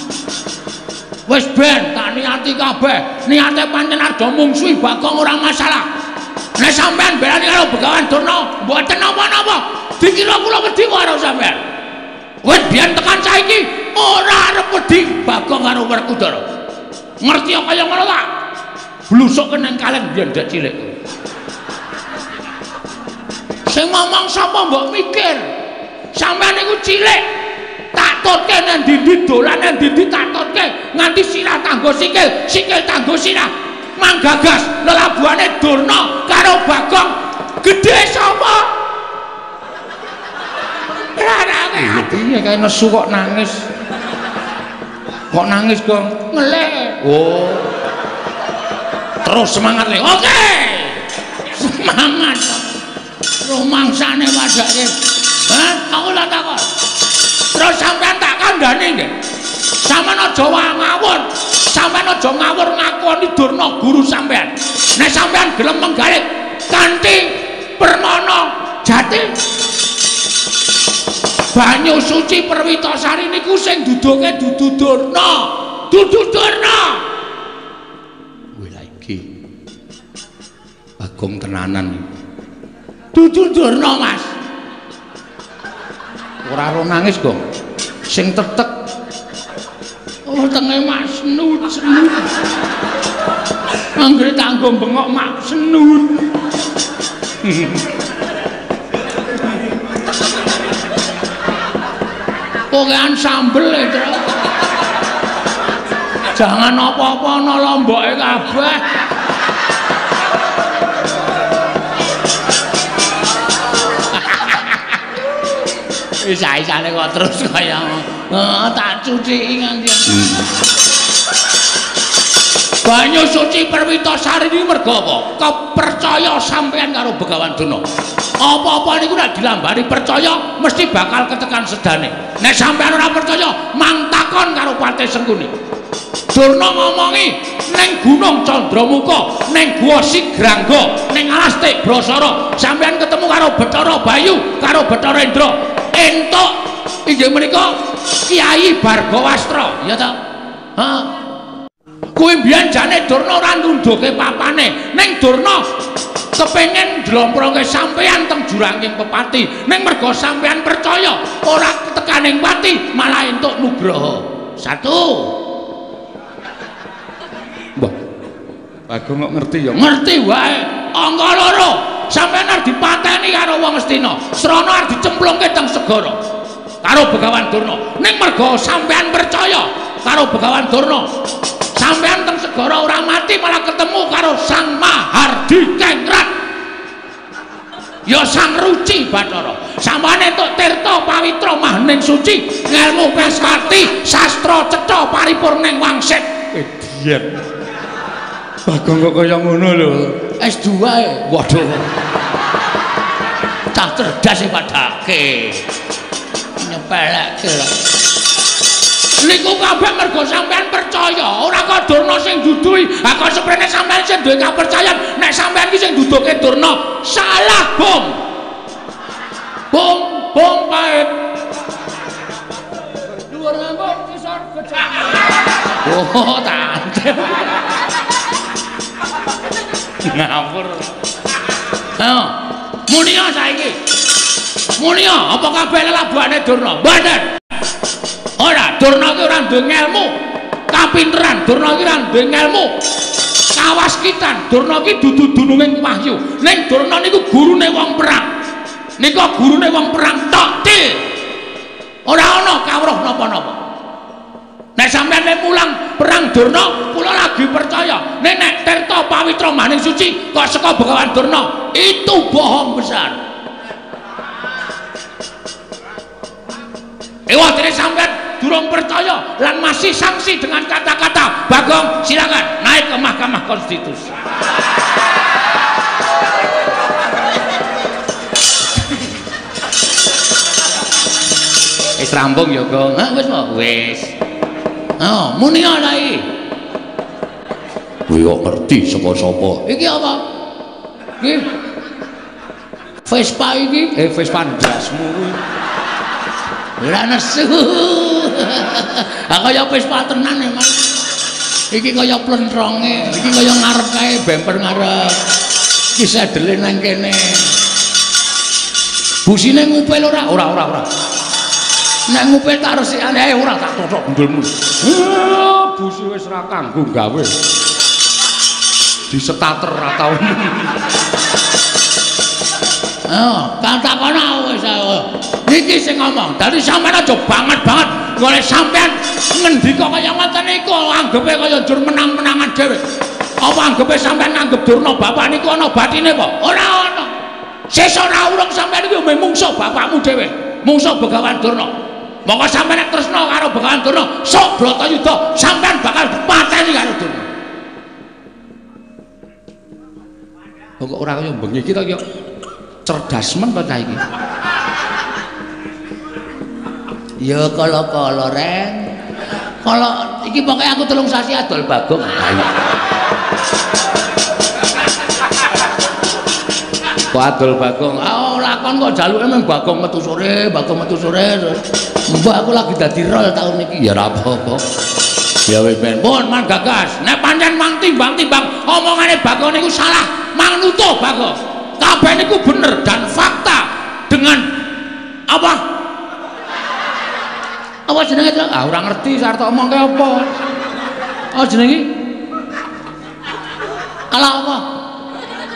Wis ben tak niati kabeh. Niate pancen arep mungsuhi Bagong ora masalah. Nek sampean belani karo Begawan Durna, mboten napa-napa. Dikira kula wedi karo sampean. Wis biyen tekan saiki ora arep wedi Bagong karo Werkudara. Ngerti kaya ngono ta? Blusuk nang kaleng biyen dek cilik. Sing ngomong sapa mbok mikir? Sampeyan niku cilik. Tak tutke nang ndi-ndi dolan nang ndi-ndi tak tutke nganti sirah tanggo sikil, sikil tanggo sirah. Manggagas lelabuhane Durna karo Bagong gedhe sapa? Rarane ati kae nesu kok nangis. Kok nangis, Gong? Ngelih. Oh. Terus semangat le. Oke. Semangat. Rumangsane padake. Hah? Aku tak takon. Terus sampean tak kandhani nggih. Sampeyan aja ngawur. Sampeyan aja ngawur ngakoni Durna guru sampean. Nek sampean gelem menggalih kanthi permana jati banyu suci Perwitasari niku sing duduke dudu Durna. Dudu Durna. Wih lha iki. Bagong tenanan iki. Dudu Durna, Mas. Ora ro nangis, Gong. Sing tetek. Oh, tenge mak senut senut. Anggere tanggo bengok mak senut. Pokokan sambel e, Tru. Jangan apa-apa ana lomboke kabeh. Isa-isane kok terus kaya tak cuciki nganti. Banyu suci Perwitasari iki mergo apa? Kepercaya sampean karo Begawan Durna. Apa-apa niku nek dilambari percaya mesti bakal ketekan sedane. Nek sampean ora percaya, mang takon karo Patih Sengkuni. Durna ngomongi ning Gunung Candramuka, ning Gua Sigrangga, ning Alas Tibrasara, sampean ketemu karo Bathara Bayu, karo Bathara Indra. Entuk inggih menika Kyai Bargawastra, ya ta? Ha. Kuwi mbiyen jane Durna ora nundhuke papane, ning Durna kepengin njlomproke sampean teng juranging pepati, ning mergo sampean percaya ora tekaning pati malah entuk nugraha. Satu. Wah. Bagong kok ngerti ya? Ngerti wae. Angka loro, sampean arep dipateni karo wong Astina. Srana arep dicemplungke teng segara karo Begawan Durna. Ning mergo sampean percaya karo Begawan Durna, sampean teng segara ora mati malah ketemu karo Sang Mahardi Kengrat. Ya Sang Ruci Bathara. Sampeyan entuk tirta pawitra mahning suci, ngelmu pesati, sastra cetha paripurning wangsit. Edian. Bagong kok kaya ngono lho. S2 e. Waduh. Cah cerdas e padake. Nyepelekke lho. Niku kabeh mergo sampean percaya, ora kok Durna sing duduhi. Ha kok seprene sampean sing duwe kapercayan, nek sampean ki sing duduhke Durna, salah, Bung. Bung, bung pahit. Dhuwur ngambung isor gejang. Oh, tante. Ngawur. Ayo, munia saiki. Munia, apa kabeh lelabuhane Durna? Mboten. Ora, Durna ki ora duwe ngelmu kapinteran, Durna ki ora duwe ngelmu kawaskitan. Durna ki dudu dununging wahyu. Ning Durna niku gurune wong perang. Nika gurune wong perang tok til. Ora ana kawruh napa-napa. Nek sampeyan nek mulang perang Durna, kula lagi percaya. Nek nek tirta pawitra maning suci kok saka Begawan Durna, itu bohong besar. Ewa dene sampeyan durung percaya lan masih sangsi dengan kata-kata Bagong, silakan naik. naik ke Mahkamah Konstitusi. Wis rampung ya, Gong. Hah, wis po? Wis. Oh, muni ora iki. Kowe kok ngerti saka sapa? Iki apa? Iki Vespa iki, Vespa ndasmu kuwi. Ora nesu. Ha kaya Vespa tenan emang. Iki kaya plentronge, iki kaya ngarep kae bemper ngarep. Iki sedele nang kene. Busine ngupil ora? Ora, ora, ora. Nek ngupil tak resikane ae ora tak tothok gendulmu. Busi wis ora kanggo gawe. Disetater ra tau. Oh, kan takono wis ayo. Niki sing ngomong, dadi sampean aja banget-banget golek sampean ngendika kaya ngoten niku anggepe kaya njur menang-menangan dhewe. Apa anggepe sampean nganggep Durna bapak niku ana batine apa? Ora ana. Sesuk ora urung sampean iki mungsuh bapakmu dhewe, mungsuh Begawan Durna. Monggo sampean nek tresna karo Begawan Durna, sok Bratayuda sampean bakal dipateni karo Durna. Kok ora kaya bengi iki to ya cerdas men to cah iki. Ya kala-kala reng. Kala iki pokoke aku 3 sasi adol Bagong. Kok adol Bagong? Ah ora kon kok jaluke mung Bagong metu sore, Bagong metu sore. Mbah aku lagi dadi rol taun iki. Ya ora apa-apa. Ya wis ben. Pun man gagas. Nek pancen mang timbang-timbang omongane Bagong niku salah, mang nutuh Bagong. Kabeh niku bener dan fakta dengan apa? Apa jenenge to? Ah ora ngerti sarta omongke apa. Apa jenenge? Ala apa?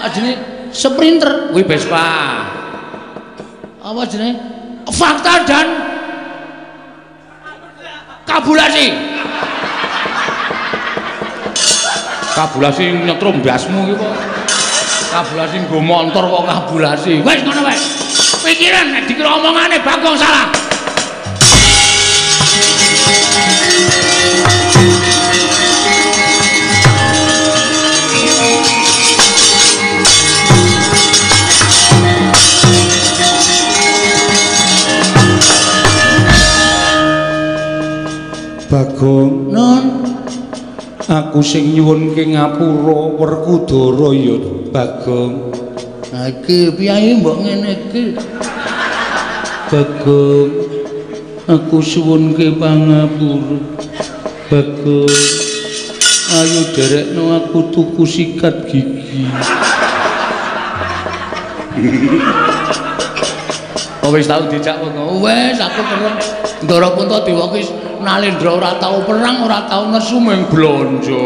Ah jenenge Sprinter kuwi Vespa. Apa jenenge? Fakta dan kabulasi. Kabulasi nyetrum ndasmu iki kok. Kabulasi nggo montor kok kabulasi. Wis ngono wae. Pikiran nek dikira omongane Bagong salah. Bagong, non, aku sing nyuwunke ngapura Werkudara ya Bagong. Nah iki piye mbok ngene iki? Bagong, aku suwunke pangapura. Bagong, ayo derekno aku tuku sikat gigi. Oh wis tau dijak kok. Wis aku perang. Ndara Punta Dewa ki Nalendra ora tau perang, ora tau nesu mung blonjo.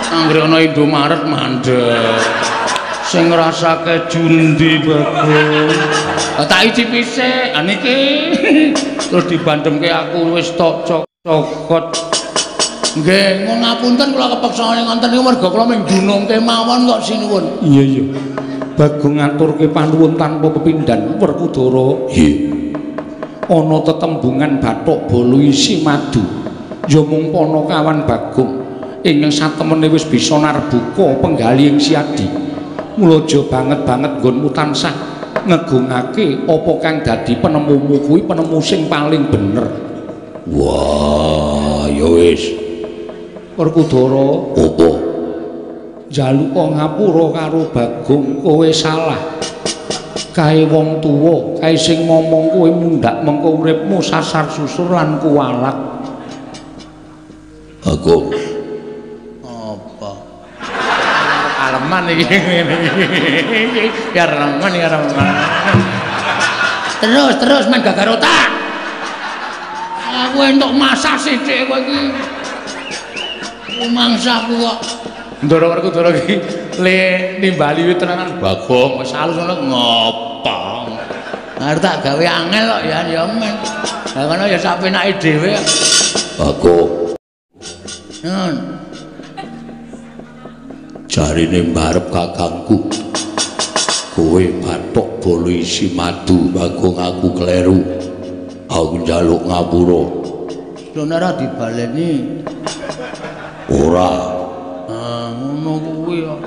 Anggere ana Indomaret mandek. Sing ngrasake jundi Bagong. Tak icipi sik, ha niki. Terus dibandemke aku wis tok cokot. Nggih, ngono ngapunten kula kepeksa ngoten niku merga kula mung dunungke mawon kok sinuwun. Iya iya. Bagong ngaturke panuwun tanpa pepindhan Werkudara. Nggih. Ana tetembungan bathuk bolu isi madu. Ya mung panakawan Bagong ingkang satemene wis bisa narbuka penggalih ing Siadi. Mula aja banget-banget nggonmu tansah ngegungake apa kang dadi penemumu kuwi penemu sing paling bener. Wah, ya wis. Werkudara, opo? Njaluka ngapura karo Bagong, kowe salah. Kae wong tuwa, kae sing ngomong kowe mundhak mengko uripmu sasar susur lan kuwalak. Bagong. Apa? Aleman iki ngene iki. Ya remen ya remen. Terus terus men gagar otak. Aku entuk masak sithik kowe iki. Mangsaku kok. Ndara Werkudara iki le nimbali wit tenanan Bagong wis alus ngono ngopo. Arep tak gawe angel kok ya ya men. Lah ngono ya sak penake dhewe. Bagong. Nun. Jarine mbarep kakangku. Kowe bathok bolu isi madu Bagong aku kleru. Aku njaluk ngapura. Sono ora dibaleni. Ora. Ah, ngono kuwi kok.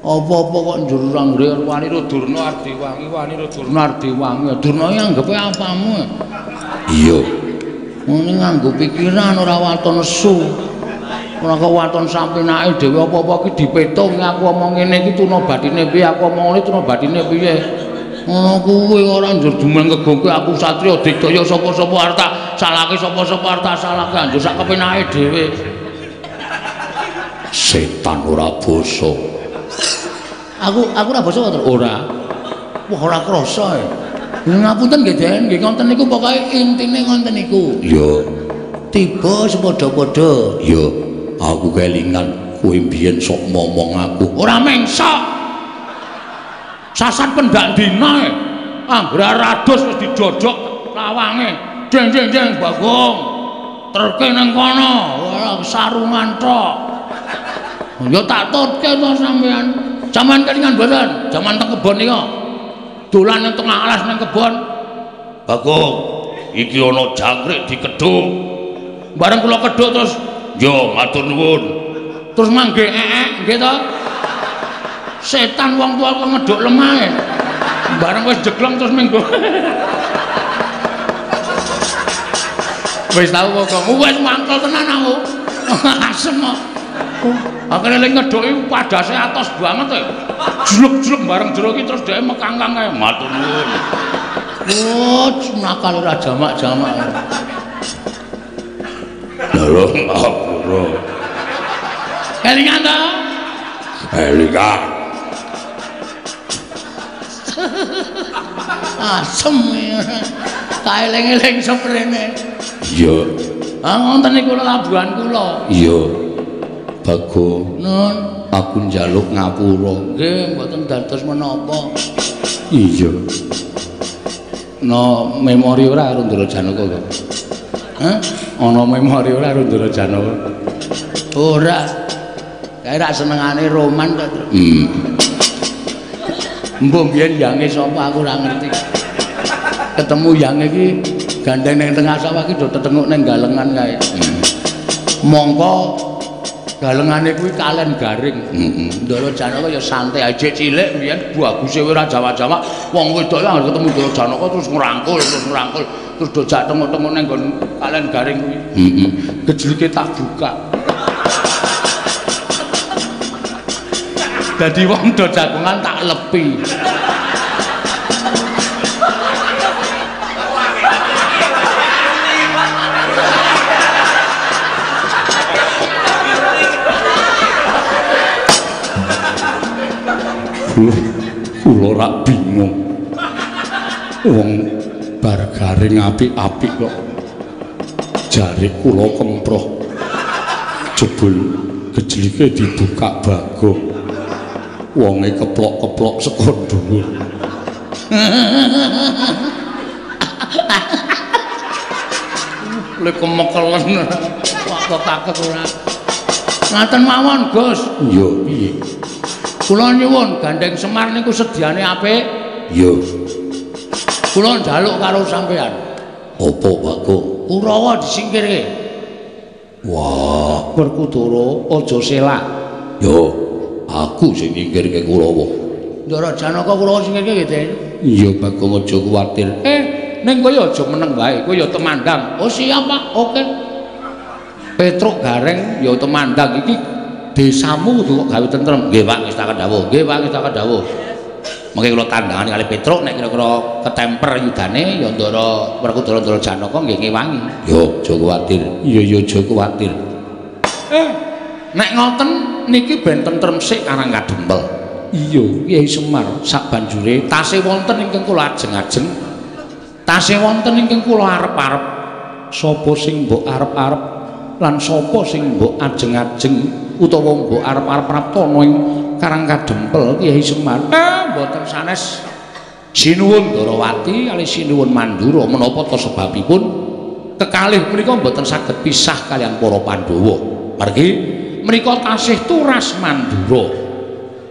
Apa-apa kok njur anggere Wanira Durna Ardiwangi, Wanira Durna Ardiwangi. Durna iki anggepe apamu? Iya. Ngene nganggo pikiran ora waton nesu. Ora kok waton sampinake dhewe apa-apa iki dipetung aku omong ngene iki tuna batine piye, aku omong ngene tuna batine piye. Ngono kuwi ora njur jumeng kegongke aku satriya digdaya sapa-sapa arep tak salahke sapa-sapa arep tak salahke njur sak kepenake dhewe. Setan ora basa. Aku ora basa to? Ora. Wah ora krasa e. Ngapunten nggih Den, nggih ngoten niku pokoke intine ngoten niku. Iya. Tiba sepadha-padha. Iya. Aku kelingan kowe mbiyen sok momong aku. Ora mengsok. Sasat pendak dina e. Anggere rados wis dijojok lawange. Jeng jeng jeng Bagong. Terke nang kono, ora sarungan tok. Ya tak tutke to sampean. Sampean kelingan mboten? Jaman teng kebon nika. Dolan nang tengah alas nang kebon. Bagong, iki ana jangkrik dikedhuk. Bareng kula kedhuk terus yo matur nuwun. Terus mangke eek nggih to. Setan wong tua kok ngedhuk lemahe. Bareng wis jeglong terus minggu. Wis tau kok wis mangkel tenan aku. Asem kok. Akhire lek ngedhuki padase atos banget e. Jluk-jluk bareng jero iki terus dhek mekangkang kae matur nuwun. Oh, nakal ora jamak-jamak. Lho, ngapura. Kelingan to? Kelingan. Asem. Tak eling-eling seprene. Iya. Ah ngoten niku labuhan kula. Iya. Bagong, nun, aku njaluk ngapura. Nggih, mboten dados menapa. Iya. No memori ora karo Ndara Janaka kok. Hah? Ana memori ora karo Ndara Janaka? Ora. Kae rak senengane roman kok. Mbok biyen yange sapa aku ora ngerti. Ketemu yange iki gandeng ning tengah sawah iki do tetenguk ning galengan kae. Mongko galengane kuwi kalen garing. Ndara Janaka ya santai aja cilik biyen baguse ora jawa-jawa wong wedok anggere ketemu Ndara Janaka terus ngrangkul terus dojak tengok-tengok ning nggon kalen garing kuwi. Gejlike tak buka. Dadi wong do jagongan tak lepi. Kula rak bingung. Wong bar garing apik-apik kok jare kula kemproh. Jebul gejlike dibuka Bagong. Wonge keplok-keplok saka dhuwur. Lek kemekelen kok kaget ora. Ngaten mawon, Gus. Iya, piye? Kula nyuwun gandeng Semar niku sediane apik. Iya. Kula njaluk karo sampean. Apa, Bagong? Kurawa disingkirke. Wah, Werkudara aja selak. Yo, aku sing nyingkirke Kurawa. Ndara Janaka Kurawa singkirke nggih, Den. Iya, Bagong aja kuwatir. Ning kowe aja meneng wae, kowe ya temandang. Oh, siap, Pak. Oke. Petruk Gareng ya temandang iki desamu kudu kok gawe tentrem. Nggih, Pak, wis tak dawuh. Nggih, Pak, wis tak dawuh. Mengke kula tandhangane kali Petruk nek kira-kira ketemper yudane ya Ndara Werkudara Ndara Janaka nggih ngewangi. Yo, aja kuwatir. Iya, iya, aja kuwatir. Nek ngoten niki ben tentrem sik Karang Kadempel. Iya, Kyai Semar sabanjure tasih wonten ingkang kula ajeng-ajeng. Tasih wonten ingkang kula arep-arep. Sapa sing mbok arep-arep lan sapa sing mbok ajeng-ajeng utawa mbok arep-arep praptana ing Karang Kadempel Kyai Semar? Mboten sanes. Sinuwun Darawati kalih sinuwun Mandura menapa ta sebabipun kekalih menika mboten saged pisah kaliyan para Pandhawa. Margi menika tasih turas Mandura.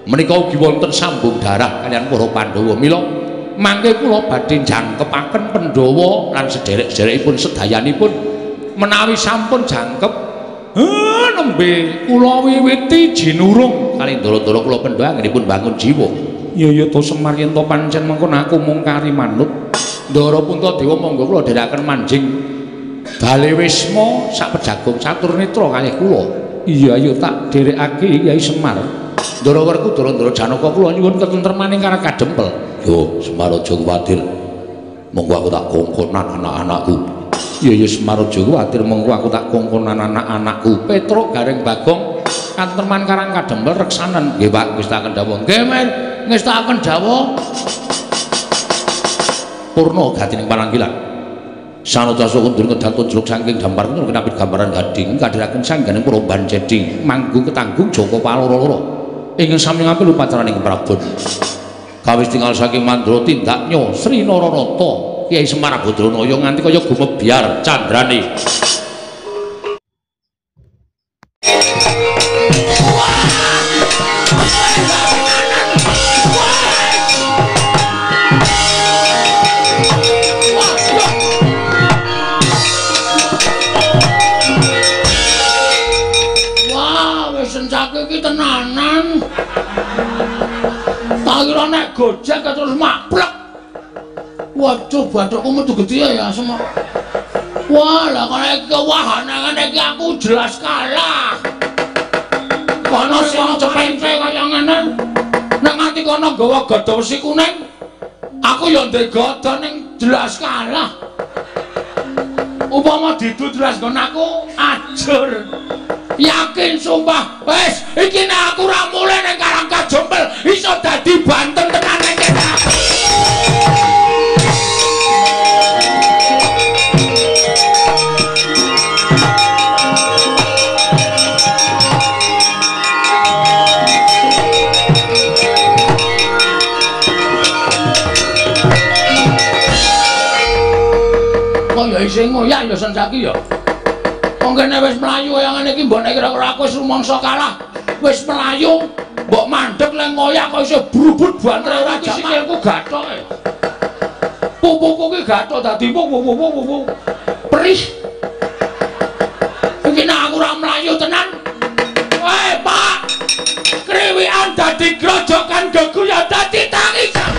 Menika ugi wonten sambung darah kaliyan para Pandhawa. Mila mangke kula badhe jangkepaken Pandhawa lan sederek-sederekipun sedayanipun menawi sampun jangkep nembe kula wiwiti jinurung kali ndara-ndara kula pendha anggenipun bangun jiwa. Iya ya to Semar yen to pancen mengkono aku mung kari manut. Ndara Puntadewa monggo kula dherekaken manjing bale wisma sak pejagung catur netra kalih kula. Iya ayo tak dherekake Kyai Semar. Ndara Werkudara Ndara Janaka kula nyuwun ketentremaning Karang Kadempel. Yo Semar aja kuwatir. Monggo aku tak kongkonan anak-anakku. Iya ya Semar aja kuwatir monggo aku tak kongkonan anak-anakku. Petruk Gareng Bagong katentreman Karang Kadempel reksanen. Nggih Pak, ngestakaken dawuh. Nggih men, ngestakaken dawuh. Purna gatining pananggilan. Sanata sukundur kedaton jeluk saking dampar nur kenapit gambaran gading kadhiraken sangganing Purban Cedi manggung ketanggung Joko Paloro-loro ingkang sami ngampil upacaraning Prabon. Kawis tinggal saking mandra tindaknya Sri Nararata Kyai Semar Badranaya nganti kaya gumebyar candrane. Tenanan. Tak kira nek gojek terus maplek. Waduh, bathukku metu gedhe ya semua. Wah, lah kok iki wahana ngene iki aku jelas kalah. Kono sing cepente kaya ngene. Nek nganti kono nggawa gada wesi kuning, aku ya ndek gada ning jelas kalah. Upama didu jelas nggon aku ajur. Yakin sumpah, wes iki nek aku ora mulih ning Karang Kadempel iso dadi banten tenan ning kene. Kok ya isih ngoyak ya Sensaki ya. Wong kene wis mlayu kaya ngene iki mbok nek kira-kira aku wis rumangsa kalah. Wis mlayu, mbok mandeg le ngoyak kok isih brubut banter ora sikilku gathoke. Pupuku ki gathok dadi pupu. Perih. Iki nek aku ora mlayu tenan. Weh, Pak. Kriwikan dadi grojokan geguya dadi tangisan.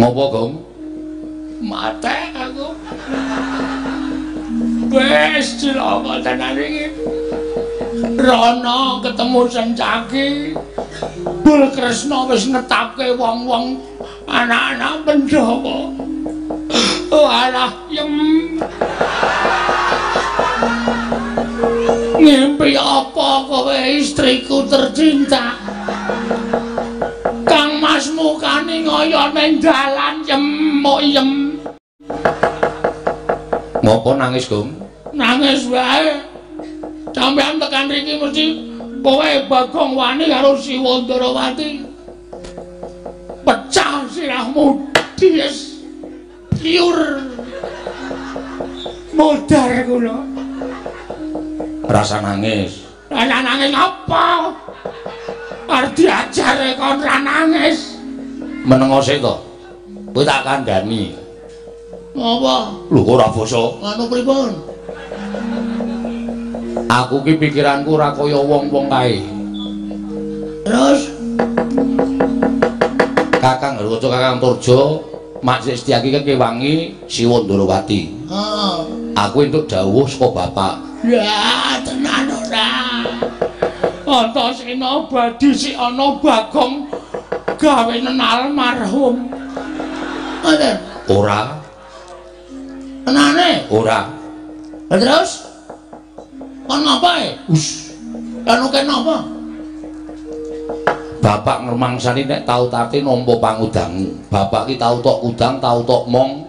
Ngopo, Gong? Mate aku. Wes cilaka tenan iki. Rono ketemu Sencaki. Bul Kresna wis netapke wong-wong anak-anak Pandhawa. Walah, yem. Ngimpi apa kowe istriku tercinta? Kang Mas mukane ngoyo ning dalan yemuk yem. Ngopo nangis, Gong? Nangis wae. Sampeyan tekan riki mesti kowe Bagong wani karo Siwa Ndarawati. Pecah sirahmu dies. Liur. Modar kula. Rasa nangis. Rasa nangis apa? Arep diajare kon ra nangis. Menengo sik to. Kowe tak kandhani. Apa? Lho kok ora basa. Anu pripun? Aku ki pikiranku ora kaya wong-wong kae. Terus Kakang Garwaca Kakang Turjo Mak Sestyaki kan kewangi Siwa Ndarawati. Heeh. Aku entuk dawuh saka bapak. Ya tenan ora. Antasena badhe si ana Bagong gawe almarhum. Ngoten? Ora. Tenane? Ora. Lah terus? Kon ngapae? Us. Anu kene apa? Bapak ngremangsani nek tau tate nampa pangudangmu. Bapak ki tau tok udang, tau tok mong.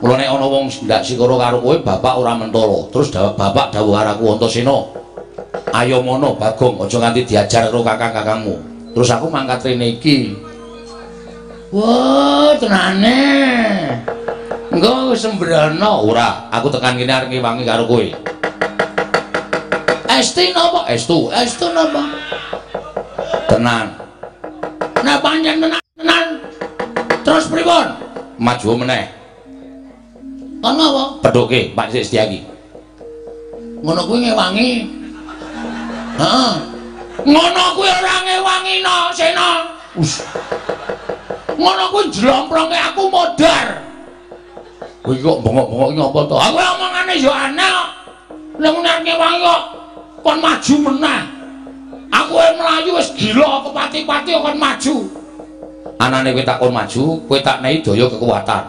Mula nek ana wong ndak sikara karo kowe, bapak ora mentala. Terus bapak dawuh karo aku Antasena. Ayo mono Bagong, aja nganti diajar karo kakang-kakangmu. Terus aku mangkat rene iki. Wah, tenane. Engko sembrono ora, aku tekan kene arep ngewangi karo kowe. Esti napa? Estu. Estu napa? Tenan. Nek pancen tenan, tenan. Terus pripun? Maju meneh. Kon apa? Pedhoke Pak Setyaki. Ngono kuwi ngewangi. Heeh. Ngono kuwi ora ngewangi no, Sena. Us. Ngono kuwi jlomprongke aku modar. Kowe iki kok bengok-bengok iki apa to? Aku omongane ya aneh kok. Nek ngene ngewangi kok kon maju meneh. Aku mlayu wis gila kepati-pati kon maju. Anane kowe tak kon maju, kowe tak nehi daya kekuatan.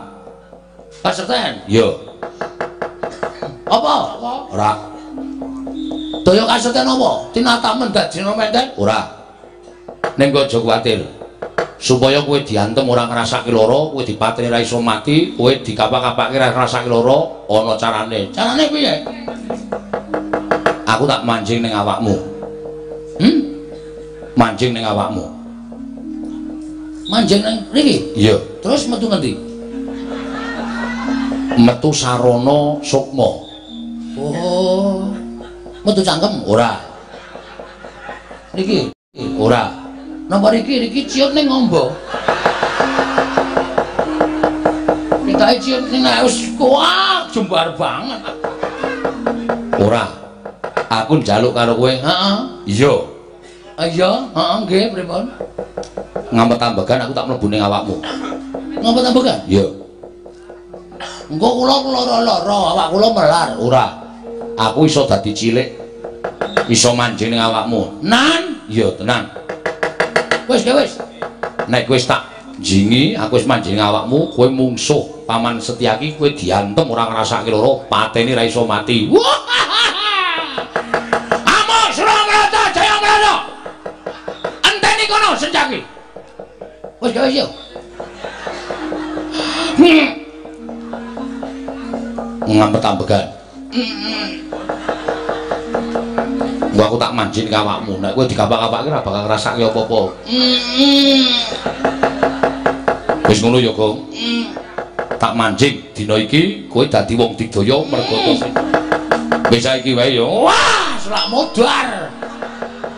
Kaserten? Iya. Apa? Ora. Daya kaserten apa? Tinatamen dadi menten? Ora. Ning aja kuwatir. Supaya kowe diantem ora ngrasake lara, kowe dipateni ora iso mati, kowe dikapak-kapake ora ngrasake lara, ana carane. Carane piye? Aku tak mancing ning awakmu. Hmm? Mancing ning awakmu. Mancing ning mriki? Iya. Terus metu ngendi? Metu sarana sukma. Oh. Metu cangkem? Ora. Niki? Ora. Napa niki niki ciut ning ngombo. Ketoke ciut ning wis kuat jembar banget. Ora. Aku njaluk karo kowe. Heeh. Iya. Iya, heeh nggih pripun? Ngampet ambegan aku tak mlebu ning awakmu. Ngampet ambegan? Iya. Engko kula lara-lara, awak kula melar. Ora. Aku iso dadi cilik. Iso manjing ning awakmu. Nan? Iya, tenan. Wis, wis. Nek kowe tak jingi, aku wis manjing awakmu, kowe mungsuh Paman Setyaki, kowe diantem ora ngrasake lara, pateni ra iso mati. Wah! Amuk Surakarta Jaya Mrana. Enteni kono Setyaki. Wis, wis yo. Ngampet ambegan. Engko aku tak manjing ke awakmu. Nek kowe dikapak-kapake ora bakal ngrasake apa-apa. Wis ngono ya, Gong. Tak manjing dina iki kowe dadi wong digdaya mergo wis saiki wae ya. Wah, selak modar.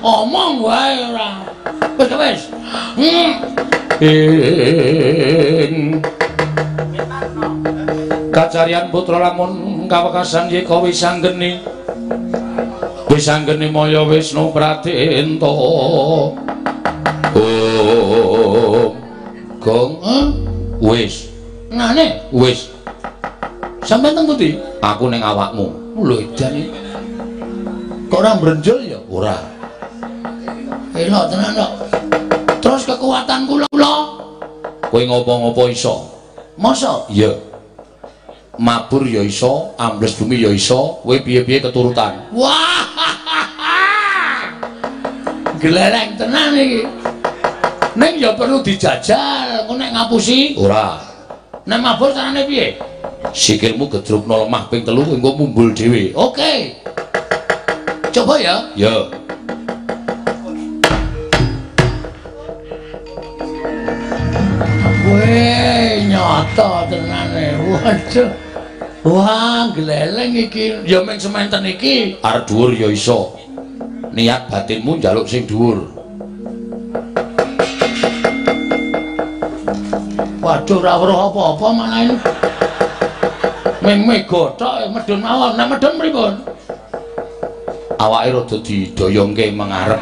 Omong wae ora. Wis wis. Ing kacarian putra lamun kawekasan yeka wisanggeni. Wisanggeni maya Wisnu Pradenta. Om. Gong, wis. Nane? Wis. Sampeyan teng pundi? Aku ning awakmu. Lho edan iki. Kok ora mbrenjul ya? Ora. Elok tenan kok. Terus kekuatan kula kowe ngopo-ngopo iso? Masa? Iya. Mabur ya iso, ambles bumi ya iso, kowe piye-piye keturutan. Wah. Glereng tenan iki. Ning ya perlu dijajal, engko nek ngapusi? Ora. Nek mabur carane piye? Sikilmu gedrukno lemah ping 3 engko mumbul dhewe. Oke. Coba ya. Ya. Weh, nyata tenane. Waduh. Wah, gleleng iki. Ya mung sementen iki. Arep dhuwur ya iso. Niat batinmu njaluk sing dhuwur. Waduh, ora weruh apa-apa malah. Ming mega tok medhun mawon. Nek medhun pripun? Awake rada didoyongke mengarep.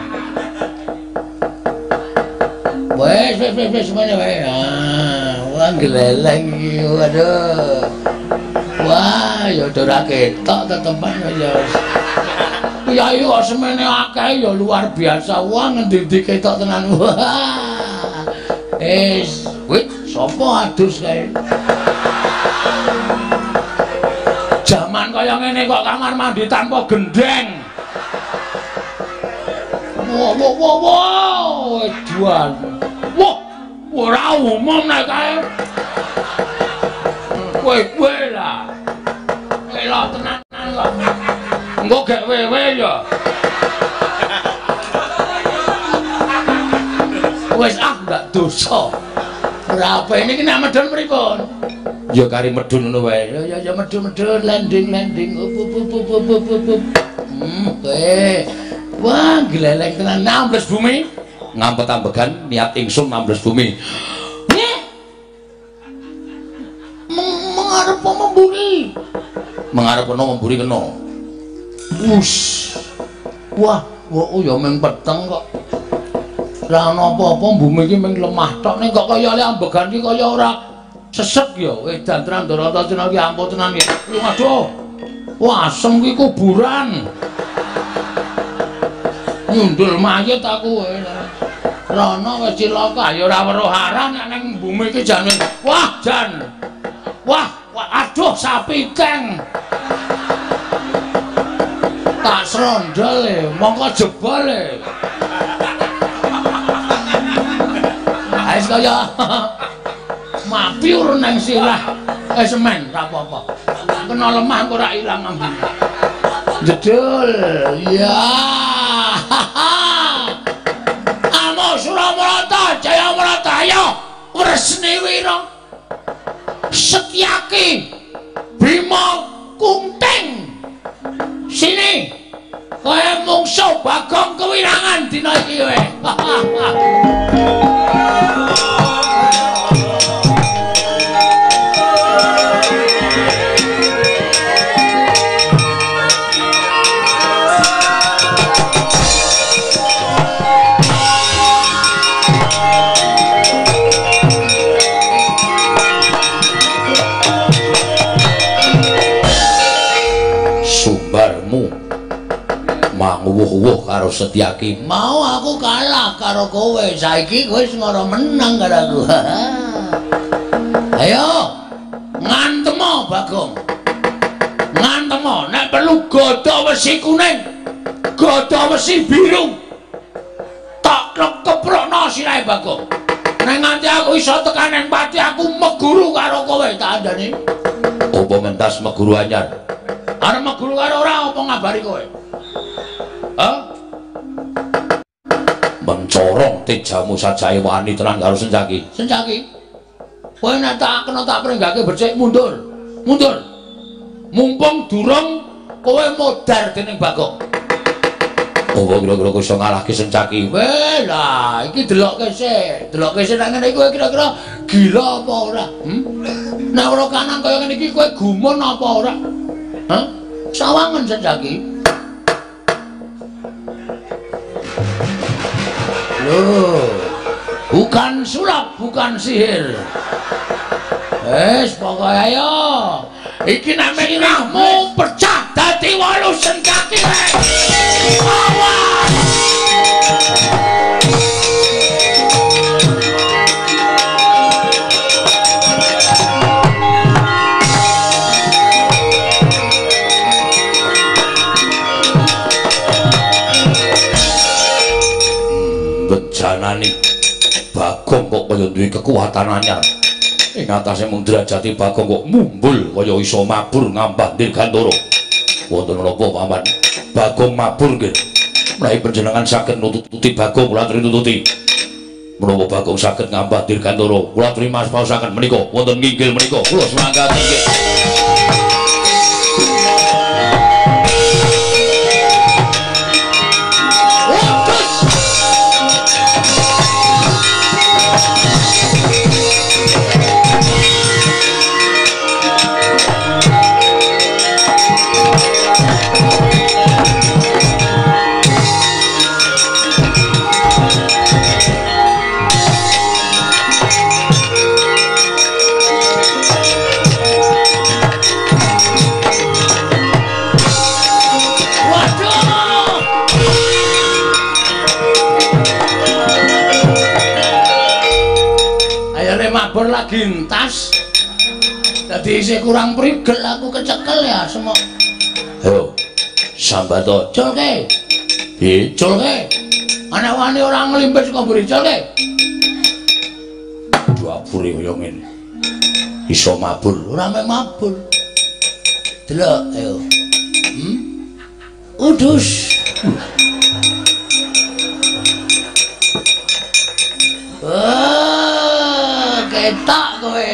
Wes wes wes wes semene wae. Ah, wah gleleng iki. Waduh. Wah, ya ora ketok tetepan ya. Kyai kok semene akeh ya luar biasa. Wah, ngendi-endi ketok tenan. Wah. Wis, wis sapa adus kae? Jaman kaya ngene kok kamar mandi tanpa gendeng. Wah, wah, wah, wah, edan. Wah, ora umum nek kae. Kowe kowe lah. Elok tenanan kok. Engko gek wewe ya. Wis ah ndak dosa. Ora apa ini nek medhun pripun? Ya kari medhun ngono wae. Ya ya ya medhun-medhun landing-landing. Up up up up up up. Kowe. Wah, gleleng tenan ambles bumi. Ngampet ambegan niat ingsun ambles bumi. Mengarep apa memburi? Mengarep kena memburi kena. Us. Wah, kok ya mung peteng kok. Ora ana apa-apa bumi iki mung lemah tok ning kok kaya le ambegan iki kaya ora sesek ya. Edan tenan Ndorata Cina iki ampuh tenan iki. Aduh. Wah, asem iki kuburan. Nyundul mayit aku. Rono wis cilaka ya ora weruh arah nek ning bumi iki jane. Wah, jan. Wah, wah, aduh sapi teng. Tak srondol e, mongko jebol e. Wis kaya mapiur nang sirah. Semen ra apa-apa. Kena lemah kok ora ilang ambune. Jedul. Ya. Amo Suramarata Jayamarata ayo Wresni Wira. Setyaki Bima Kunting. Sini. Kowe mungsuh Bagong kewirangan dina iki kowe. Manguwuh-wuh karo Setyaki. Mau aku kalah karo kowe, saiki kowe wis ngoro menang karo aku. Ayo ngantemo Bagong. Ngantemo nek perlu gada wesi kuning, gada wesi biru. Tak keprokno sirahe Bagong. Nek nganti aku iso tekan nang pati aku meguru karo kowe tak andani. Apa mentas meguru anyar? Arep meguru karo ora apa ngabari kowe? Hah? Mencorong tejamu sajae wani tenan karo Sencaki. Sencaki. Kowe nek tak kena tak pringgake becik mundur. Mundur. Mumpung durung kowe modar dening Bagong. Apa kira-kira kowe iso ngalahke Sencaki? Weh lah, iki delokke sik. Delokke sik nek ngene iki kowe kira-kira gila apa ora? Nek ora kanan kaya ngene iki kowe gumun apa ora? Hah? Sawangen Sencaki. Loh, bukan sulap, bukan sihir. Wes pokoke ayo. Iki nek sirahmu pecah dadi 8 Sencaki rek. Awas. Bejanani Bagong kok kaya duwe kekuatan anyar. Ing atase mung derajate Bagong kok mumbul kaya iso mabur ngambah Dirgantara. Wonten menapa Paman? Bagong mabur nggih. Menawi panjenengan saged nututi Bagong kula aturi nututi. Menawa Bagong saged ngambah Dirgantara, kula aturi maosaken menika wonten nginggil menika. Kula semangkaten nggih. Mabur lagi entas. Dadi isih kurang prigel aku kecekel ya semok. Ayo sambato culke. Piye? Culke. Ana wani ora nglimpis saka mburi culke. Dapure kaya ngene. Iso mabur, ora mek mabur. Delok ayo. Udus. Oh, ketok kowe.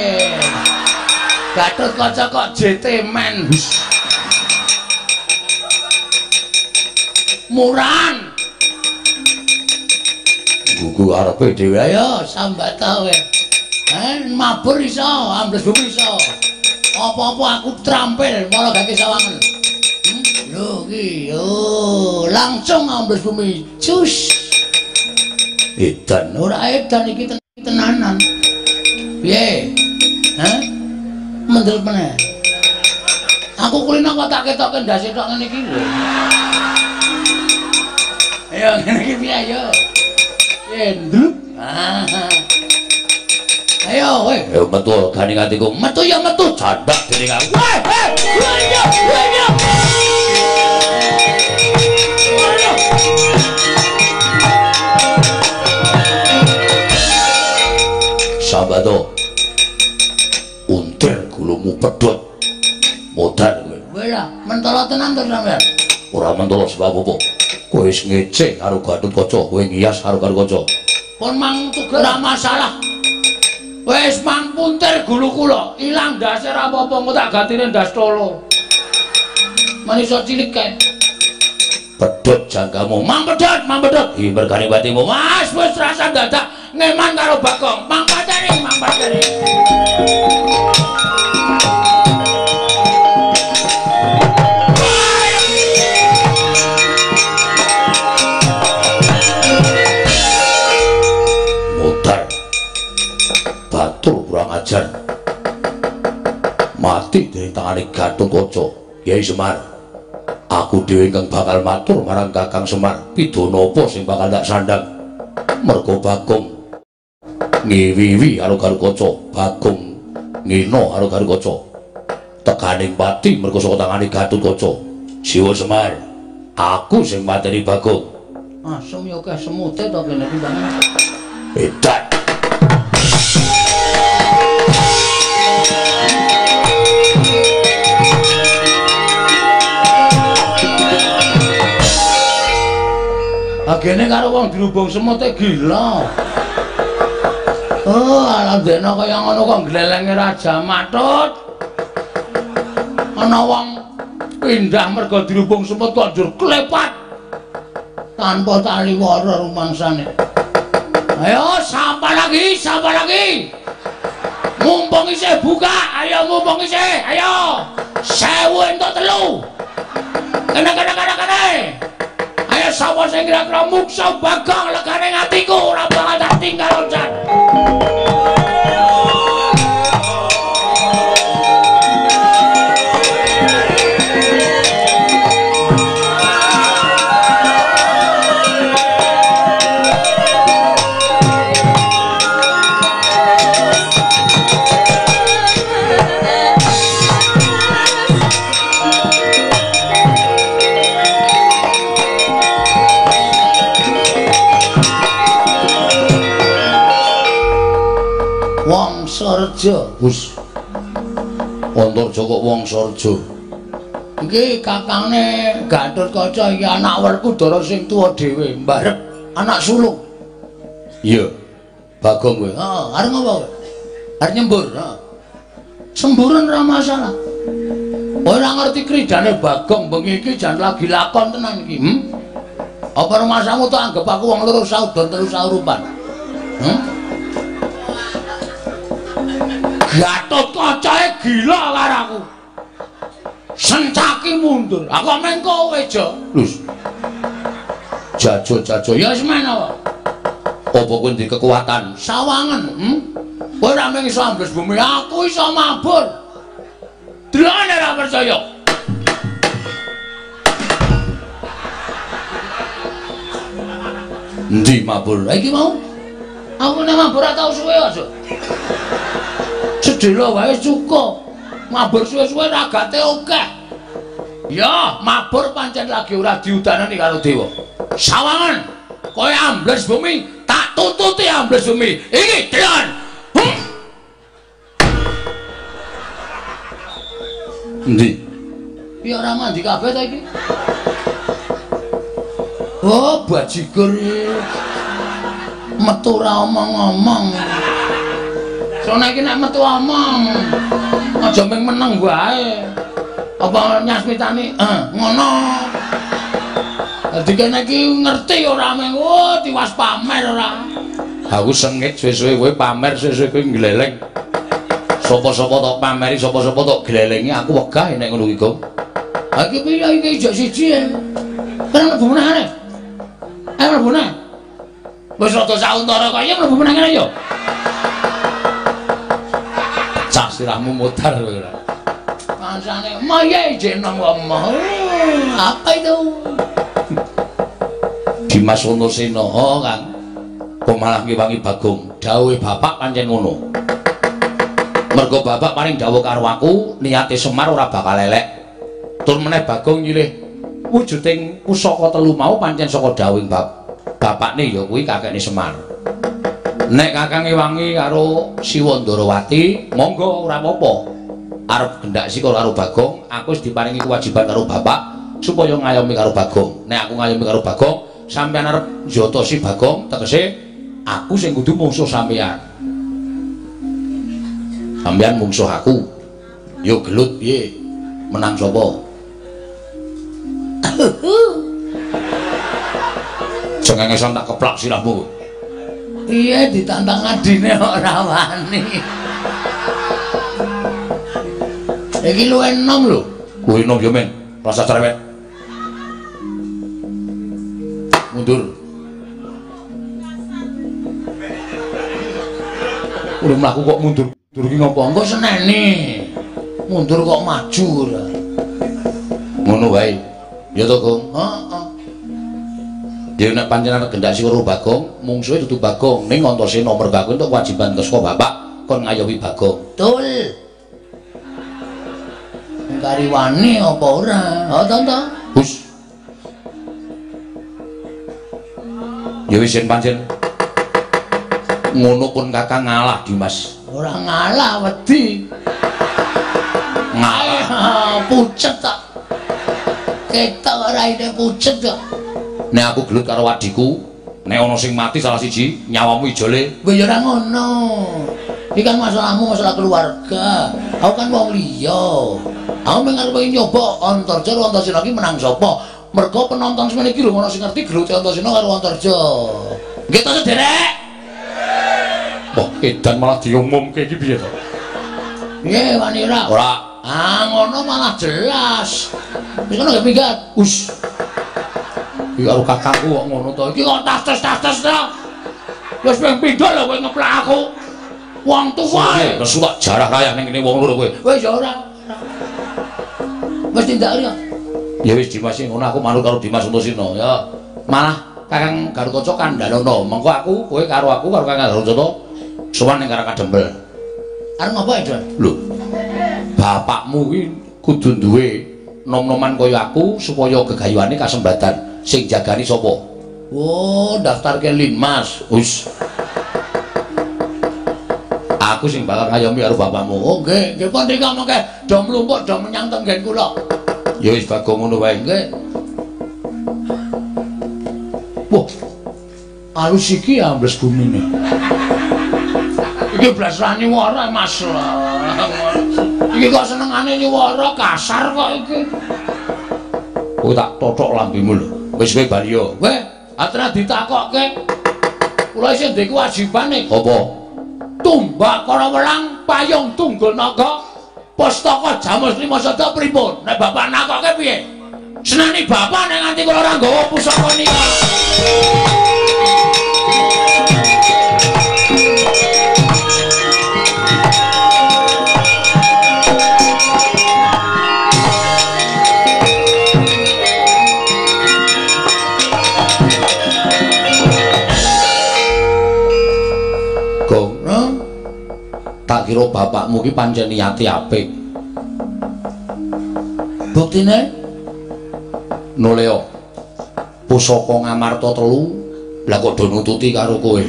Gatotkaca kok JT men. Murahan. Gugu arepe dhewe. Ayo sambat ta kowe. Mabur iso, ambles bumi iso. Apa-apa aku trampil malah gake sawangan. Lho iki yo langsung ambles bumi. Cus. Edan ora edan iki tenanan. Piye? Hah? Mendel meneh. Aku kulino kok tak ketoke ndase tok ngene iki lho. Ayo ngene iki piye ayo. Piye ndlup. Ah. Ayo kowe. Ayo metu ganing atiku. Metu ya metu jandak dening aku. Weh, weh, ayo, ayo. Sambato. Untir gulumu pedhot. Modar kowe. Kowe lah mentolo tenan to sampean. Ora mentolo sebab apa? Kowe wis ngece karo Gatotkaca, kowe ngiyas karo Gatotkaca. Pun mang tugas ora masalah. Wis mang puntir gulu kula, ilang ndase ora apa-apa, engko tak gantine ndas tolo. Manisa cilik kae. Pedhot janggamu, mang pedhot, mang pedhot. Iki mergane batimu. Mas wis rasa dadak ngeman karo Bagong. Mang pacari, mang pacari. Batur kurang ajar. Mati dening tangane Gatotkaca. Kyai Semar, aku dhewe ingkang bakal matur marang Kakang Semar. Pidana apa sing bakal tak sandhang? Merga Bagong ngiwiwi karo Gatotkaca, Bagong ngina karo Gatotkaca. Tekaning pati merga saka tangane Gatotkaca. Siwa Semar, aku sing mateni Bagong. Asem ya akeh semute to kene iki banget. Edan. Agene karo wong dirubung semute gila. Oh, ala ndekno kaya ngono kok glelenge Raja Matut. Ana wong pindah merga dirubung semut kok njur klepat. Tanpa tali wara rumangsane. Ayo sapa lagi, sapa lagi. Mumpung isih buka, ayo mumpung isih, ayo. 1000 entuk 3. Kene kene kene kene. Ayo sapa sing kira-kira muksa Bagong legane atiku ora bakal tak tinggal loncat. Wangsareja, Gus. Antarja kok Wangsareja. Iki kakangne Gatotkaca iki anak Werkudara sing tuwa dhewe, mbarep anak sulung. Iya. Bagong kowe. Heeh, arep ngopo kowe? Arep nyembur, heeh. Semburan ora masalah. Ora ngerti kridane Bagong bengi iki jan lagi lakon tenan iki, Apa rumasamu tok anggap aku wong loro saudon telu saurupan? Gatotkacae gila karo aku. Sencaki mundur. Aku meng kowe, Jo. Lus. Jajo-jajo. Ya wis men apa? Apa kowe ndek kekuatan? Sawangen, Kowe ora mung iso ambles bumi, aku iso mabur. Delokane ora percaya. Endi mabur? Iki mau. Aku nek mabur ora tau suwe aja. Sedhela wae cukup. Mabur suwe-suwe ragate akeh. Ya, mabur pancen lagi ora diudanani karo dewa. Sawangan, kowe ambles bumi, tak tututi ambles bumi. Iki delon. Endi? Piye ora mandi kabeh ta iki? Oh, bajigur iki. Metu ora omong-omong. Soale iki nek metu omong, aja mung meneng wae. Apa nyasmitani ngono. Dadi kene iki ngerti ora mung oh tiwas pamer ora. Aku sengit suwe-suwe kowe pamer, suwe-suwe kowe ngleleng. Sapa-sapa tok pameri, sapa-sapa tok glelengi, aku wegah nek ngono iki, Gong. Ha iki piye iki ijek siji e. Ora mlebu meneh arek. Ayo mlebu meneh. Wis rada sauntara kaya mlebu meneh kene yo. Cah sirahmu mutar kowe ora. Kancane maye ijek nang omah. Apa itu? Dimas Antasena, oh Kang. Kok malah ngewangi Bagong. Dawuhe bapak pancen ngono. Mergo bapak paring dawuh karo aku, niate Semar ora bakal elek. Tur meneh Bagong nyilih wujuding pusaka telu mau pancen saka dawuhing bapakne ya kuwi kakekne Semar. Nek kakang ngewangi karo Siwa Ndarawati, monggo ora apa-apa. Arep gendak sika karo Bagong, aku wis diparingi kewajiban karo bapak supaya ngayomi karo Bagong. Nek aku ngayomi karo Bagong, sampeyan arep njotosi Bagong, tegese aku sing kudu mungsuh sampeyan. Sampeyan mungsuh aku. Yo gelut piye? Menang sapa? Cengengesan tak keplak sirahmu. Piye ditantang adine ora wani. Iki luwih enom lho. Luwih enom yo men, rasa cerewet. Mundur. Udah mlaku kok mundur. Mundur iki ngopo? Engko seneni. Mundur kok maju ora. Ngono wae. Ya to, Gong? Heeh. Ya nek pancen arep gendak sira Bagong, mungsuhe dudu Bagong, ning Antasena mergo aku entuk kewajiban saka bapak kon ngayomi Bagong. Betul. Kari wani apa ora? Ha to to. Hus. Ya wis yen pancen ngono pun kakang ngalah Dimas. Ora ngalah wedi. Ngalah pucet tok. Ketok raine pucet kok. Nek aku gelut karo adhiku, nek ana sing mati salah siji, nyawamu ijole. Kowe ya ora ngono. Iki kan masalahmu masalah keluarga. Aku kan wong liya. Aku mung arep nyoba Antarja karo Antasena iki menang sapa? Mergo penonton semene iki lho ana sing ngerti gelute Antasena karo Antarja. Nggih to, Sederek? Wah, edan malah diumumke iki piye to? Piye wani ora? Ora. Ah, ngono malah jelas. Wis ngono nggih minggat. Us. Iki karo kakangku kok ngono to. Iki kok tas-tas to. Wis ping pindho lho kowe ngeplak aku. Wong tuwa e. Nesu tak jarah kayah ning kene wong loro kowe. Wis ya ora. Wis tindak ya. Ya wis Dimas ngono aku manut karo Dimas Antasena ya. Malah Kakang Garukaca kandhanono. Mengko aku kowe karo aku karo Kakang Garukaca sowan ning Karang Kadempel. Arep ngopo ya, Don? Lho. Bapakmu kuwi kudu duwe nom-noman kaya aku supaya gegayuhane kasembadan. Sing jagani sapa? Oh, daftarke Linmas. Wis. Aku sing bakal ngayomi karo bapakmu. Oh, nggih, nggih pun rika mengke do mlumpuk do menyang tenggen kula. Ya wis Bagong ngono wae. Nggih. Wah. Alus iki ambles bumine. Iki blas ra nyuwara, Mas. Iki kok senengane nyuwara kasar kok iki. Kowe tak tothok lambemu lho. Wis kowe bali yo. Weh, atra ditakokke. Kula isih ndek kewajibane. Apa? Tumbak kara welang, payung tunggul naga, pustaka Jamus Lima Sada pripun? Nek bapak nakokke piye? Senani bapak nek nganti kula ora nggawa pusaka nika. Tak kira bapakmu ki pancen niate apik. Buktine noleo pusaka Ngamarta telu lah kok do nututi karo kowe.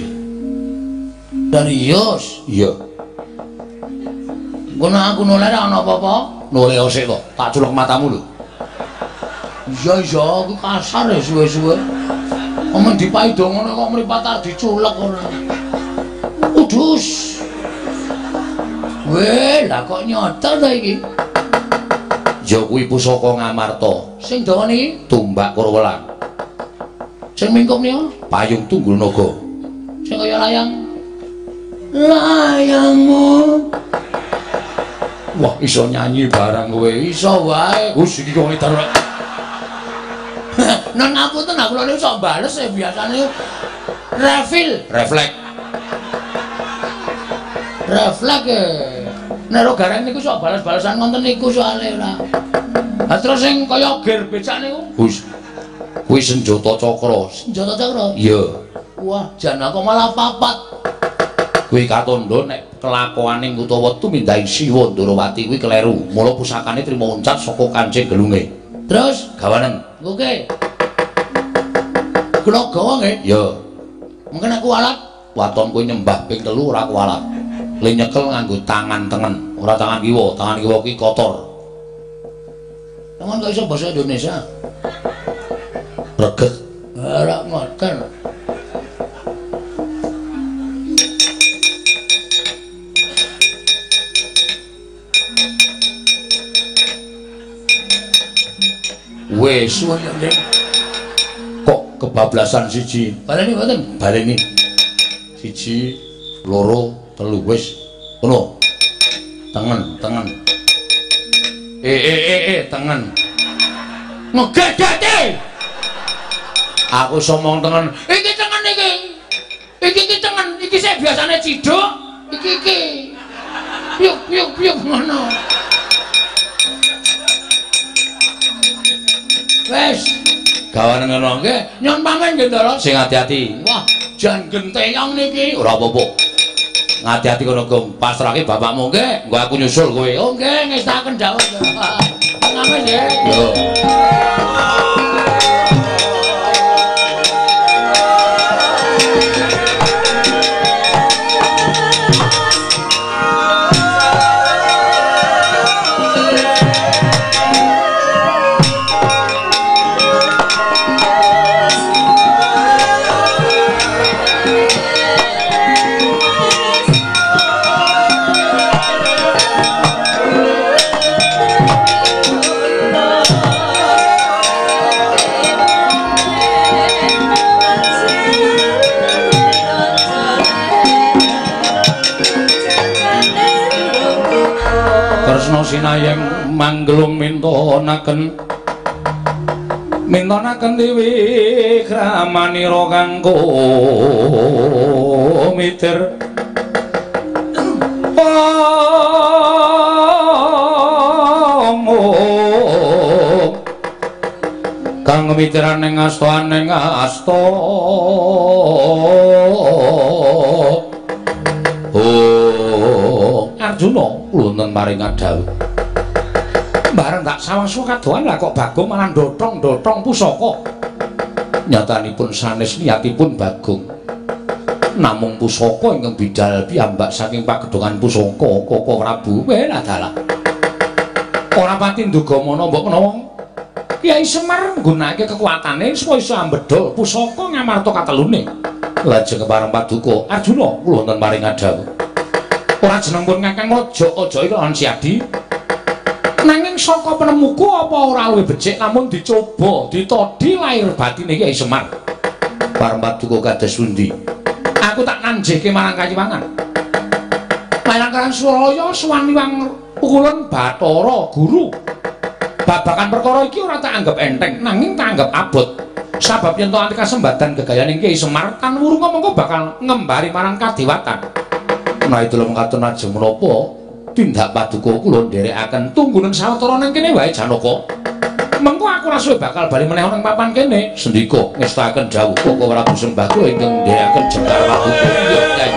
Serius? Iya. Ngono aku noleh ora ana apa-apa. Noleo sik to, tak culek matamu lho. Iya iya, aku kasar ya suwe-suwe. Omen dipaido ngono kok mripat arep diculek ora. Udus. Weh, lah kok nyoto to iki? Ya kuwi pusaka Ngamarta. Sing dawa niki tumbak karo welang. Sing mingkup niku payung tunggul naga. Sing kaya layang. Layangmu. Wah, iso nyanyi barang kowe. Iso wae. Wis iki kok ngetar. Nun ngapunten, aku lho iso bales e biasane. Refil, refleks. Refleks e. Nek ro gareng niku sok bales-balesan ngoten niku soalé ora. Lah terus sing kaya ger becak niku? Wis. Kuwi senjata cakra. Senjata cakra? Iya. Wah, jan aku malah papat. Kuwi katandha nek kelakuane utawa tumindake Siwa Ndorowati kuwi kleru. Mula pusakane trima uncat saka kancing gelunge. Terus gawanen. Oke. Kula gawa nggih? Iya. Mungkin aku kualat. Waton kowe nyembah ping 3 ora kualat. Le nyekel nganggo tangan tengen, ora tangan kiwa. Tangan kiwa ki kotor. Tangan kok iso basa Indonesia? Reget. Ora ngoten. Wis kok kebablasan siji. Baleni mboten? Baleni. 1, 2, 3 wis. Ngono. Tengen, tengen. Tengen. Ngegedhete. Aku iso omong tengen. Iki tengen iki. Iki iki tengen, iki sik biasane ciduk, iki iki. Piuk piuk piuk ngono. Wes, gawane ngono nggih. Nyun pamit nggih, Ndara. Sing ati-ati. Wah, jan genteyong niki. Ora apa-apa. Ngati-ati kono, Gong. Pasrahke bapakmu nggih. Engko aku nyusul kowe. Oh nggih, ngestaken dawuh. Pamit nggih. Yo. Sinayeng manggelung mintonaken mintonaken dewi kramanira kanggo mitir om kang mitirane ngastoane ngasto oh Arjuna wonten maring dawuh. Bareng tak sawang sukadoan lah kok Bagong malah dotong-dotong pusaka. Nyatanipun sanes niatipun Bagong. Namung pusaka ingkang bidal piyambak saking pagedhongan pusaka Koko Prabu. Welah dalah. Ora pati nduga mana mbok menawa Kyai Semar nggunakake kekuatane supaya iso ambedhol pusaka ngamarta katelune. Lajeng kepareng paduka Arjuna kula wonten maring dawuh. Ora jeneng pun Kakang aja-aja iki lan Siadi. Nanging saka penemuku apa ora luwih becik lamun dicoba ditodi lahir batine Kyai Semar. Pareng paduka kados pundi? Aku tak nanjihke marang Kayiwangan. Marang Karang Suraya suwan liwang pukulun Bathara Guru. Babakan perkara iki ora tak anggap enteng, nanging tak anggap abot. Sabab yen to anti kasembadan gegayaning Kyai Semar tan wurunga mengko bakal ngembari marang kadewatan. Nah itu lho mekaten ajeng menapa tindak paduka kula nderekaken tunggunen sawetara nang kene wae Janaka. Mengko aku ora suwe bakal bali meneh nang papan kene. Sendika ngestakaken dawuh Koko Prabu sembah kula ingkang nderekaken jembar paduka. Iya, Kyai.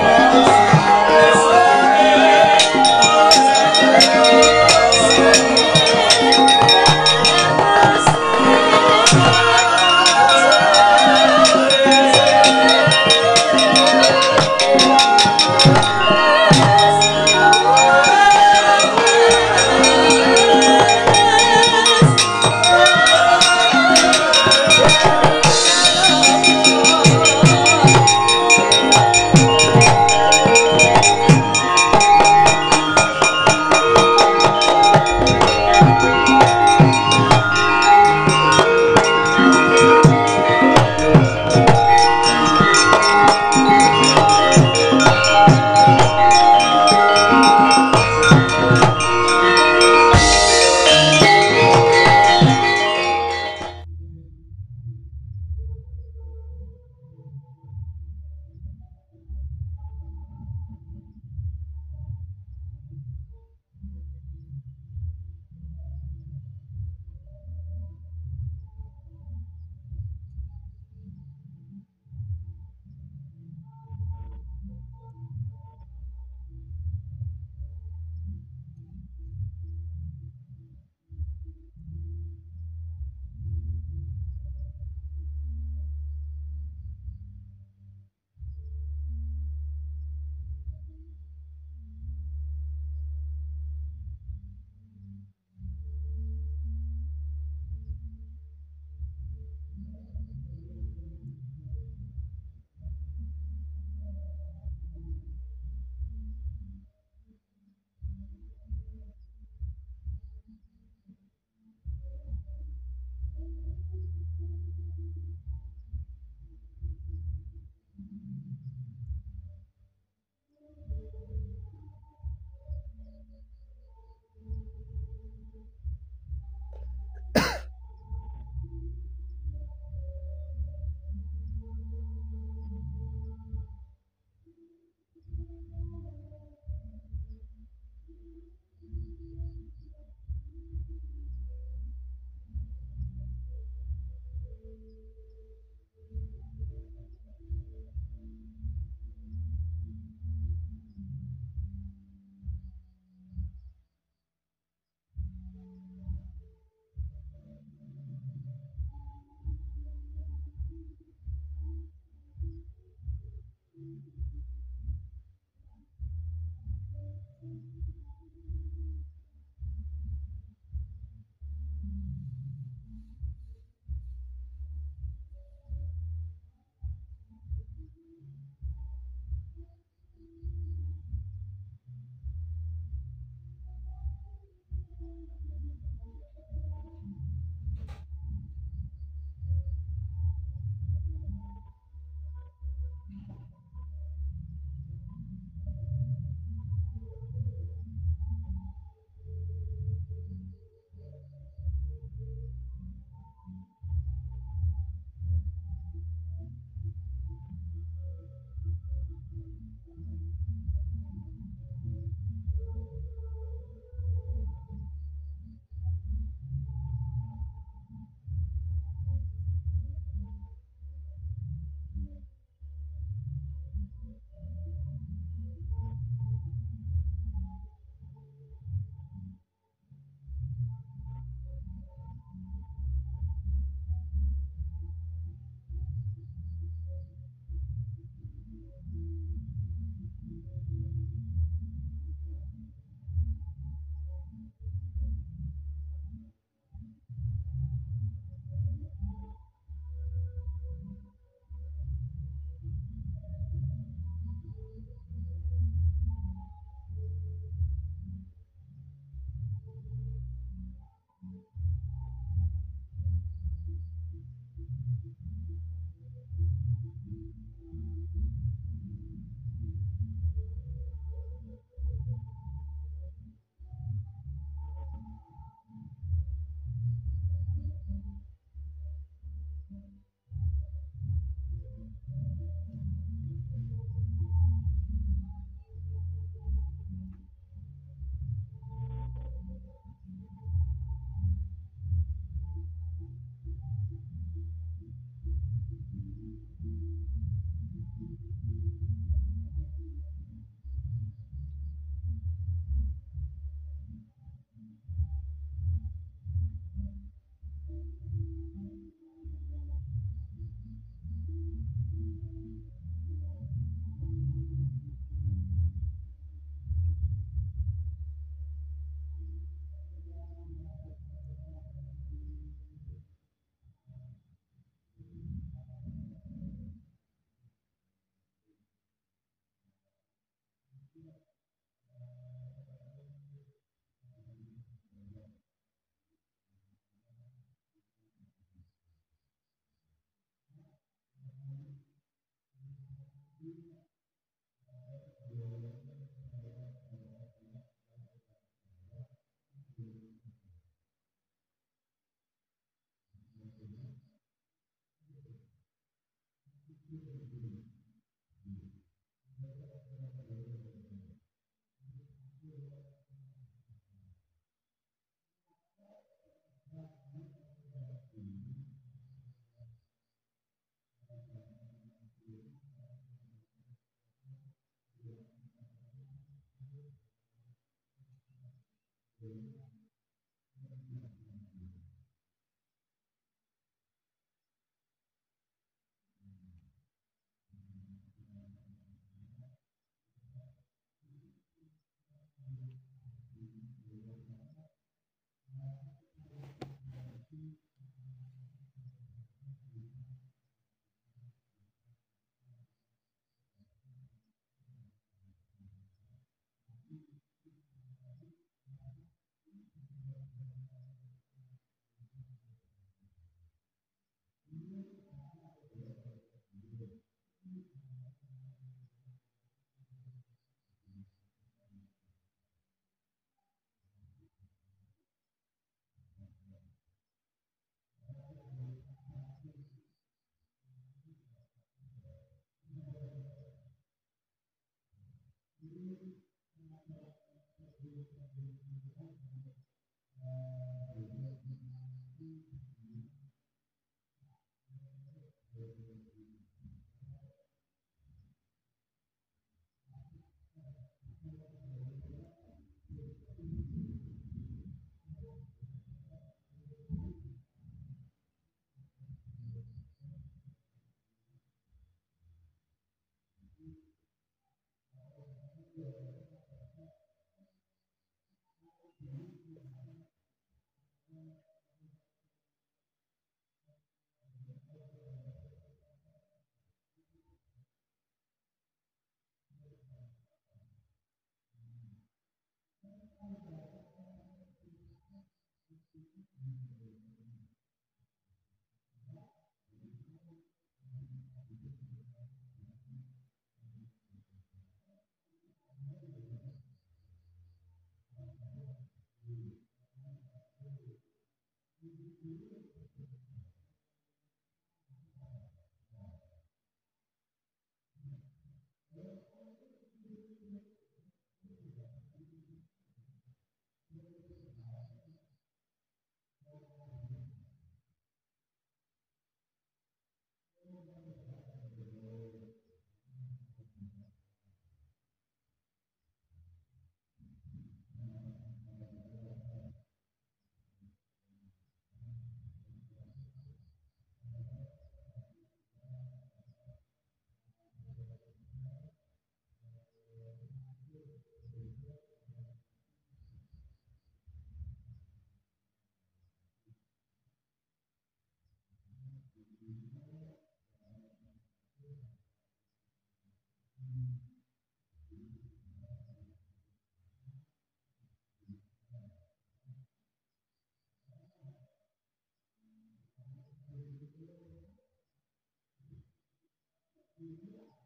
Thank